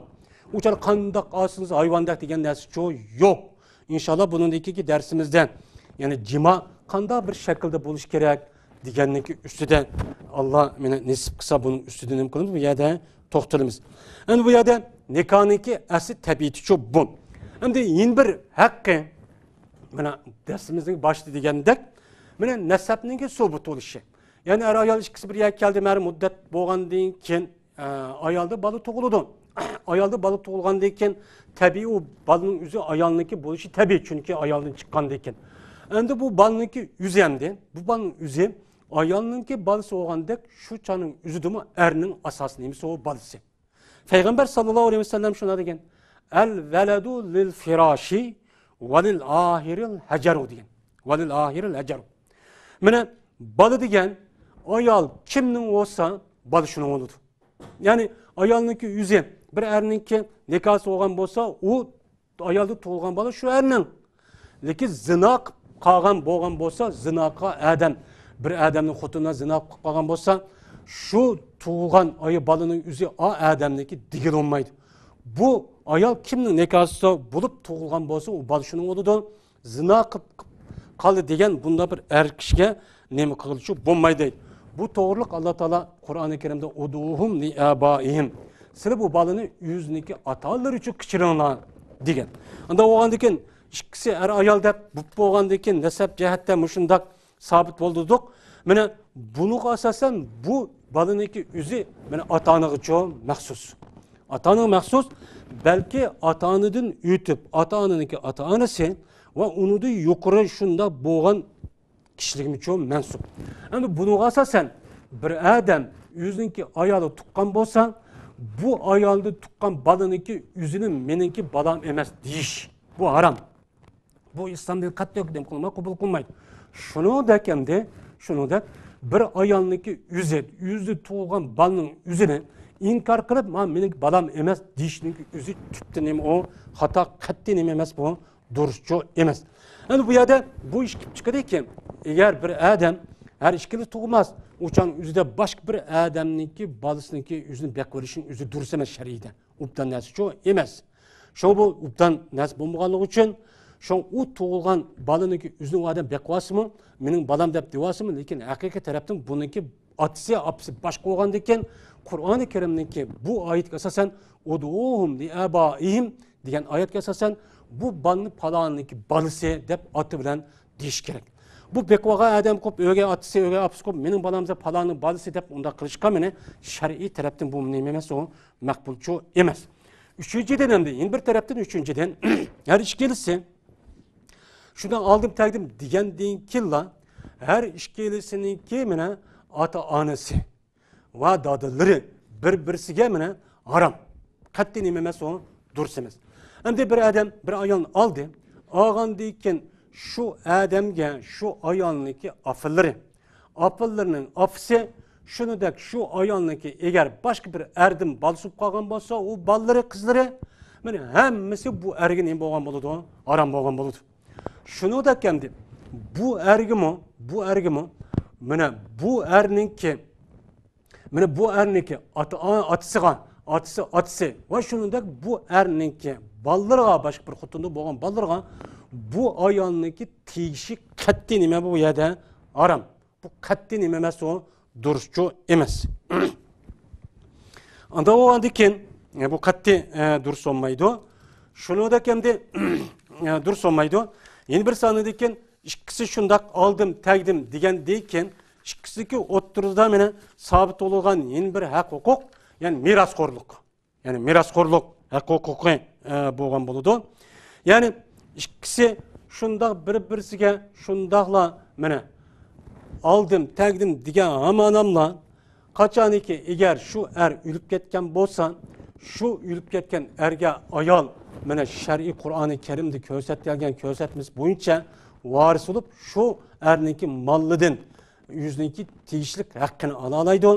ئۇ چاغدا قانداق ئالسىڭىز ھايۋاندەك دېگەن نەرسىچۇ يوق. ئىنشاللا بۇنىڭدىن كېيىنكى دەرسىمىزدە، يەنى جىما قانداق بىر شەكىلدە بولۇشى كېرەك دېگەننىڭكى ئۈستىدە، ئاللا مانا نېسىپ قىلسا، بۇنىڭ ئۈستىدە نېمە قىلىمىز، بۇ يەردە توختىلىمىز. ئەمدى بۇ يەردە نىكاھنىڭكى ئەسلى تەبىئىتىچۇ بۇ. ئەمدى يەنە بىر ھەققى، مانا دەرسىمىزنىڭ باشىدا دېگەندەك، مانا نەسەبنىڭكى سۇبۇت بولۇشى. يەنى ئەر ئايال ئىككىسى بىر يەرگە كەلدى، مەلۇم مۇددەت بولغاندىن كېيىن، ئە، ئايالدا بالا تۇغۇلىدۇ. ئايالدا بالا تۇغۇلغاندىن كېيىن، تەبىئىي ئۇ بالىنىڭ ئۆزى ئايالنىڭكى بولۇشى تەبىئىي، چۈنكى ئايالدىن چىققاندىن كېيىن. ئەمدى بۇ بالىنىڭكى ئۆزى ئەمدى، بۇ بالىنىڭ ئۆزى ئايالنىڭكى بالىسى بولغاندەك، شۇ چاغنىڭ ئۆزىدىمۇ ئەرنىڭ ئاساسىي نېمىسى ئۇ بالىسى. پەيغەمبەر ساللاللاھۇ ئەلەيھى ۋەسەللەم شۇنداق دېگەن، ئەل ۋەلەدۇ لىل فىراشى ۋە لىل ئاھىرىل ھەجەرۇ دېگەن. ۋە لىل ئاھىرىل ھەجەرۇ. مانا بالا دېگەن ئايال كىمنىڭ بولسا، بالا شۇنىڭ بولىدۇ. يەنى ئايالنىڭكى ئۆزى، بىر ئەرنىڭكى نىكاھسى بولغان بولسا، ئۇ ئايالدا تۇغۇلغان بالا شۇ ئەرنىڭ. لېكىن زىنا قىلىپ قالغان بولغان بولسا، زىنا قىلغان ئادەم، بىر ئادەمنىڭ خوتۇنىنى زىنا قىلىپ قالغان بولسا، شۇ تۇغۇلغان ئايال بالىنىڭ ئۆزى ئا ئادەمنىڭكى دېگىلى بولمايدۇ. بۇ ئايال كىمنىڭ نىكاھسىدا بولۇپ تۇغۇلغان بولسا، ئۇ بالا شۇنىڭ بولىدۇ. زىنا قىلىپ قالدى دېگەن بۇنداق بىر ئەر كىشىگە نېمە قىلغىلى بولمايدۇ دەيدۇ. بۇ توغرىلىق ئاللا تائالا قۇرئانى كەرىمدە ئۇدۇئۇھۇم لىئابائىھىم، سىلەر بۇ بالىنى ئۆزىنىڭكى ئاتا-ئانىلىرى ئۈچۈن قېچىرىڭلار دېگەن. ئۇنداق بولغاندىكىن ئىككىسى ئەر-ئايال دەپ بولۇپ بولغاندىكىن نەسەب جەھەتتە مۇشۇنداق سابىت بولدۇق. مانا بۇنىڭغا ئاساسەن بۇ بالىنىڭكى ئۆزى مانا ئاتا-ئانىغىچۇ مەخسۇس. ئاتا-ئانىغا مەخسۇس، بەلكى ئاتا-ئانىدىن ئۆتۈپ، ئاتا-ئانىنىڭكى ئاتا-ئانىسى ۋە ئۇنىڭدىن يۇقىرى شۇنداق بولغان كىشىلىكمىچۇ مەنسۇپ. ئەمدى بۇنىڭغا ئاساسەن بىر ئادەم ئۆزىنىڭكى ئايالى تۇغقان بولسا، بۇ ئايالدا تۇغقان بالىنىڭكى ئۆزىنى مېنىڭكى بالام ئەمەس دېيىش، بۇ ھارام. بۇ ئىسلام دىنى قەتئىي ھۆكۈم قىلماي، قوبۇل قىلمايدۇ. شۇنىڭدەك ئەمدى، شۇنىڭدەك بىر ئايالنىڭكى ئۆزى، ئۆزى تۇغۇلغان بالىنىڭ ئۆزىنى ئىنكار قىلىپ، مانا مېنىڭكى بالام ئەمەس دېيىشنىڭكى ئۆزى تۈپتە نېمە ئۇ؟ خاتا، قەتئىي نېمە ئەمەس بۇ؟ دۇرۇسچۇ ئەمەس. ئەمدى بۇ يەردە بۇ ئىش كېلىپ چىقىدىكى، ئەگەر بىر ئادەم ھەر ئىككىلىسى تۇغماس، ئۇ چاغنىڭ ئۆزىدە باشقا بىر ئادەمنىڭكى بالىسىنىڭكى ئۆزىنى بېقىۋېلىشنىڭ ئۆزى دۇرۇس ئەمەس شەرئىيدە. ئوبدان نەرسىچۇ ئەمەس. شۇڭا بۇ ئوبدان نەرسە بولمىغانلىقى ئۈچۈن، شۇڭا ئۇ تۇغۇلغان بالىنىڭكى ئۆزىنى ئۇ ئادەم بېقىۋالسىمۇ، مېنىڭ بالام دەپ دېۋالسىمۇ، لېكىن ھەقىقىي تەرەپتىن بۇنىڭكى ئاتىسى، ئاپىسى باشقا بولغاندىكىن، قۇرئانى كەرىمنىڭكى بۇ ئايىتىگە ئاساسەن، ئۇدئۇھۇم لىئابائىھىم دېگەن ئايەتكە ئاساسەن، بۇ بالىنى پالاننىڭكى بالىسى دەپ ئاتى بىلەن دېيىش كېرەك. بۇ بېقىۋالغان ئادەم قوپ، ئۆگەي ئاتىسى، ئۆگەي ئاپىسى قوپ، مېنىڭ بالام دەپ پالاننىڭ بالىسى دەپ ئۇنداق قىلىشقا مېنى شەرئىي تەرەپتىن بۇ نېمە ئەمەس، ئۇ مەقبۇلچۇ ئەمەس. ئۈچىنچىدىن، ئەمدى يەنە بىر تەرەپتىن، ئۈچىنچىدىن، ھەر ئىككىلىسى شۇنداق ئالدىم تەگدىم دېگەندىن كېيىنلا، ھەر ئىككىلىسىنىڭكى مانا ئاتا-ئانىسى ۋە دادىلىرى بىر-بىرسىگە مانا ھارام. قەتئىي نېمە ئەمەس ئۇ، دۇرۇس ئەمەس. ئەمدى بىر ئادەم بىر ئايالنى ئالدى. ئالغاندىن كېيىن شۇ ئادەمگە شۇ ئايالنىڭكى ئاپىلىرى، ئاپىلىرىنىڭ ئاپىسى، شۇنىڭدەك شۇ ئايالنىڭكى ئەگەر باشقا بىر ئەردىن بالىسى بولۇپ قالغان بولسا، ئۇ بالىلىرى، قىزلىرى، مانا ھەممىسى بۇ ئەرگە نېمە بولغان بولىدۇ؟ ھارام بولغان بولىدۇ. شۇنىڭدەك ئەمدى بۇ ئەرگىمۇ، بۇ ئەرگىمۇ، مانا بۇ ئەرنىڭكى، مانا بۇ ئەرنىڭكى ئاتا، ئاتىسىغا، ئاتىسى، ئاتىسى ۋە شۇنىڭدەك بۇ ئەرنىڭكى بالىلىرىغا، باشقا بىر خوتۇندا بولغان بالىلىرىغا بۇ ئايالنىڭكى تېگىشى قەتئىي نېمە بۇ يەردە؟ ھارام. بۇ قەتئىي نېمە ئەمەس ئۇ؟ دۇرۇسچۇ ئەمەس. ئانداق بولغاندىن كېيىن، ئە، بۇ قەتئىي، ئە، دۇرۇس بولمايدۇ. شۇنىڭدەك ئەمدى، ئە، دۇرۇس بولمايدۇ. يەنە بىر سانىدىن كېيىن ئىككىسى شۇنداق ئالدىم، تەگدىم دېگەندىن كېيىن ئىككىسىدىكى ئوتتۇرىدا مانا سابىت بولغان يەنە بىر ھەق ھوقۇق، يەنى مىراسخورلۇق. يەنى مىراسخورلۇق ھەق ھوقۇقى، ئە، بولغان بولىدۇ. يەنى ئىككىسى شۇنداق بىر-بىرسىگە شۇنداقلا مانا ئالدىم، تەگدىم دېگەن ھاماناملا، قاچانكى ئەگەر شۇ ئەر ئۆلۈپ كەتكەن بولسا، شۇ ئۆلۈپ كەتكەن ئەرگە ئايال مانا شەرئىي قۇرئانى كەرىمدە كۆرسەتكەن كۆرسەتمىسى بويىچە ۋارىس بولۇپ، شۇ ئەرنىڭكى مالىدىن ئۆزىنىڭكى تېگىشلىك ھەققىنى ئالالايدۇ.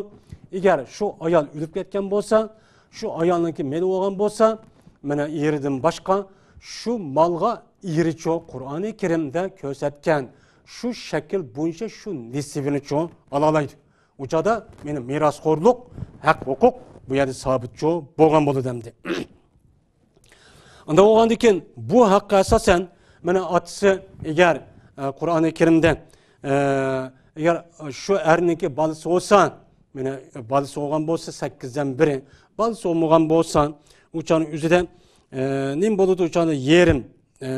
ئەگەر شۇ ئايال ئۆلۈپ كەتكەن بولسا، شۇ ئايالنىڭكى مېلى بولغان بولسا، مانا ئېرىدىن باشقا شۇ مالغا ئېرىچۇ قۇرئانى كەرىمدە كۆرسەتكەن شۇ شەكىل بويىچە شۇ نېسىۋىنىچۇ ئالالايدۇ. ئۇ چاغدا مېنىڭ مىراسخورلۇق، ھەق ھوقۇق بۇ يەردە سابىتچۇ بولغان بولىدۇ ئەمدى. ئۇنداق بولغاندىكىن بۇ ھەققە ئاساسەن، مانا ئاتىسى ئەگەر، ئە، قۇرئانى كەرىمدە، ئە، ئەگەر شۇ ئەرنىڭكى بالىسى بولسا، مانا بالىسى بولغان بولسا سەككىزدىن بىرى، بالىسى بولمىغان بولسا، ئۇ چاغنىڭ ئۆزىدە، ئە، نېمە بولىدۇ؟ ئۇ چاغدا يېرىم، ئە،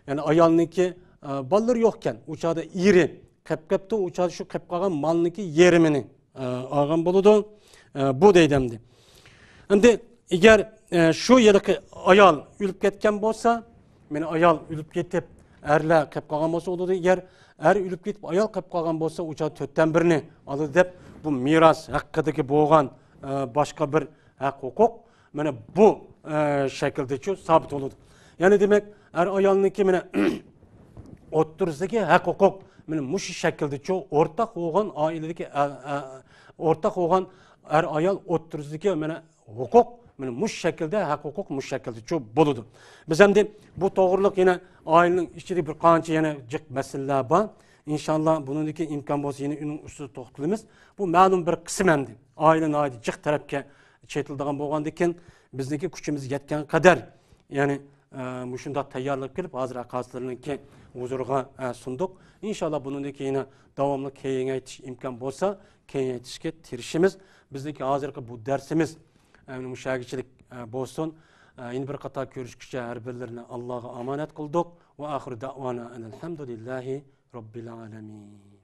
يەنى ئايالنىڭكى، ئە، بالىلىرى يوقكەن، ئۇ چاغدا ئېرى قېپ قېپتۇ، ئۇ چاغدا شۇ قېپ قالغان مالنىڭكى يېرىمىنى، ئە، ئالغان بولىدۇ. ئە، بۇ دەيدۇ ئەمدى. ئەمدى ئەگەر، ئە، شۇ ھېلىقى ئايال ئۆلۈپ كەتكەن بولسا، مانا ئايال ئۆلۈپ كېتىپ، ئەرلەر قېپ قالغان بولسا، ئۇ دەيدۇ، ئەگەر ئەر ئۆلۈپ كېتىپ، ئايال قېپ قالغان بولسا، ئۇ چاغدا تۆتتىن بىرىنى ئالىدۇ دەپ، بۇ مىراس ھەققىدىكى بولغان، ئە، باشقا بىر ھەق ھوقۇق مانا بۇ، ئە، شەكىلدىچۇ سابىت بولىدۇ. يەنى دېمەك، ئەر ئايالنىڭكى مانا ئوتتۇرىسىدىكى ھەق ھوقۇق مانا مۇشۇ شەكىلدىچۇ ئورتاق بولغان ئائىلىدىكى، ئە، ئە، ئورتاق بولغان ئەر ئايال ئوتتۇرىسىدىكى مانا ھوقۇق مانا مۇشۇ شەكىلدە، ھەق ھوقۇق مۇشۇ شەكىلدىچۇ بولىدۇ. بىز ئەمدى بۇ توغرىلىق يەنە ئائىلىنىڭ ئىچىدە بىر قانچە يەنە جىق مەسىلىلەر بار. ئىنشاللا بۇنىڭدىكى ئىمكان بولسا يەنە ئۇنىڭ ئۈستىدە توختىلىمىز. بۇ مەلۇم بىر قىسىم ئەمدى. ئائىلە ناھايىتى جىق تەرەپكە چېتىلىدىغان بولغاندىكىن، بىزنىڭكى كۈچىمىز يەتكەن قەدەر، يەنى، ئە، مۇشۇنداق تەييارلىق قىلىپ، ھازىر ئەقاسىلىرىنىڭكى ھۇزۇرىغا، ئە، سۇندۇق. ئىنشاللا بۇنىڭدىن كېيىن داۋاملىق كېڭەيتىش ئىمكان بولسا، كېڭەيتىشكە تىرىشىمىز. بىزنىڭكى ھازىرقى بۇ دەرسىمىز، ئە، مۇشۇ يەرگىچىلىك، ئە، بولسۇن. ئە، يەنە بىر قېتىم كۆرۈشكىچە ھەر بىرلىرىنى ئاللاغا ئامانەت قىلدۇق. ۋە ئاخىرۇ دەئۋانا ئەنىل ھەمدۇلىللاھى رەببىل ئالەمىن.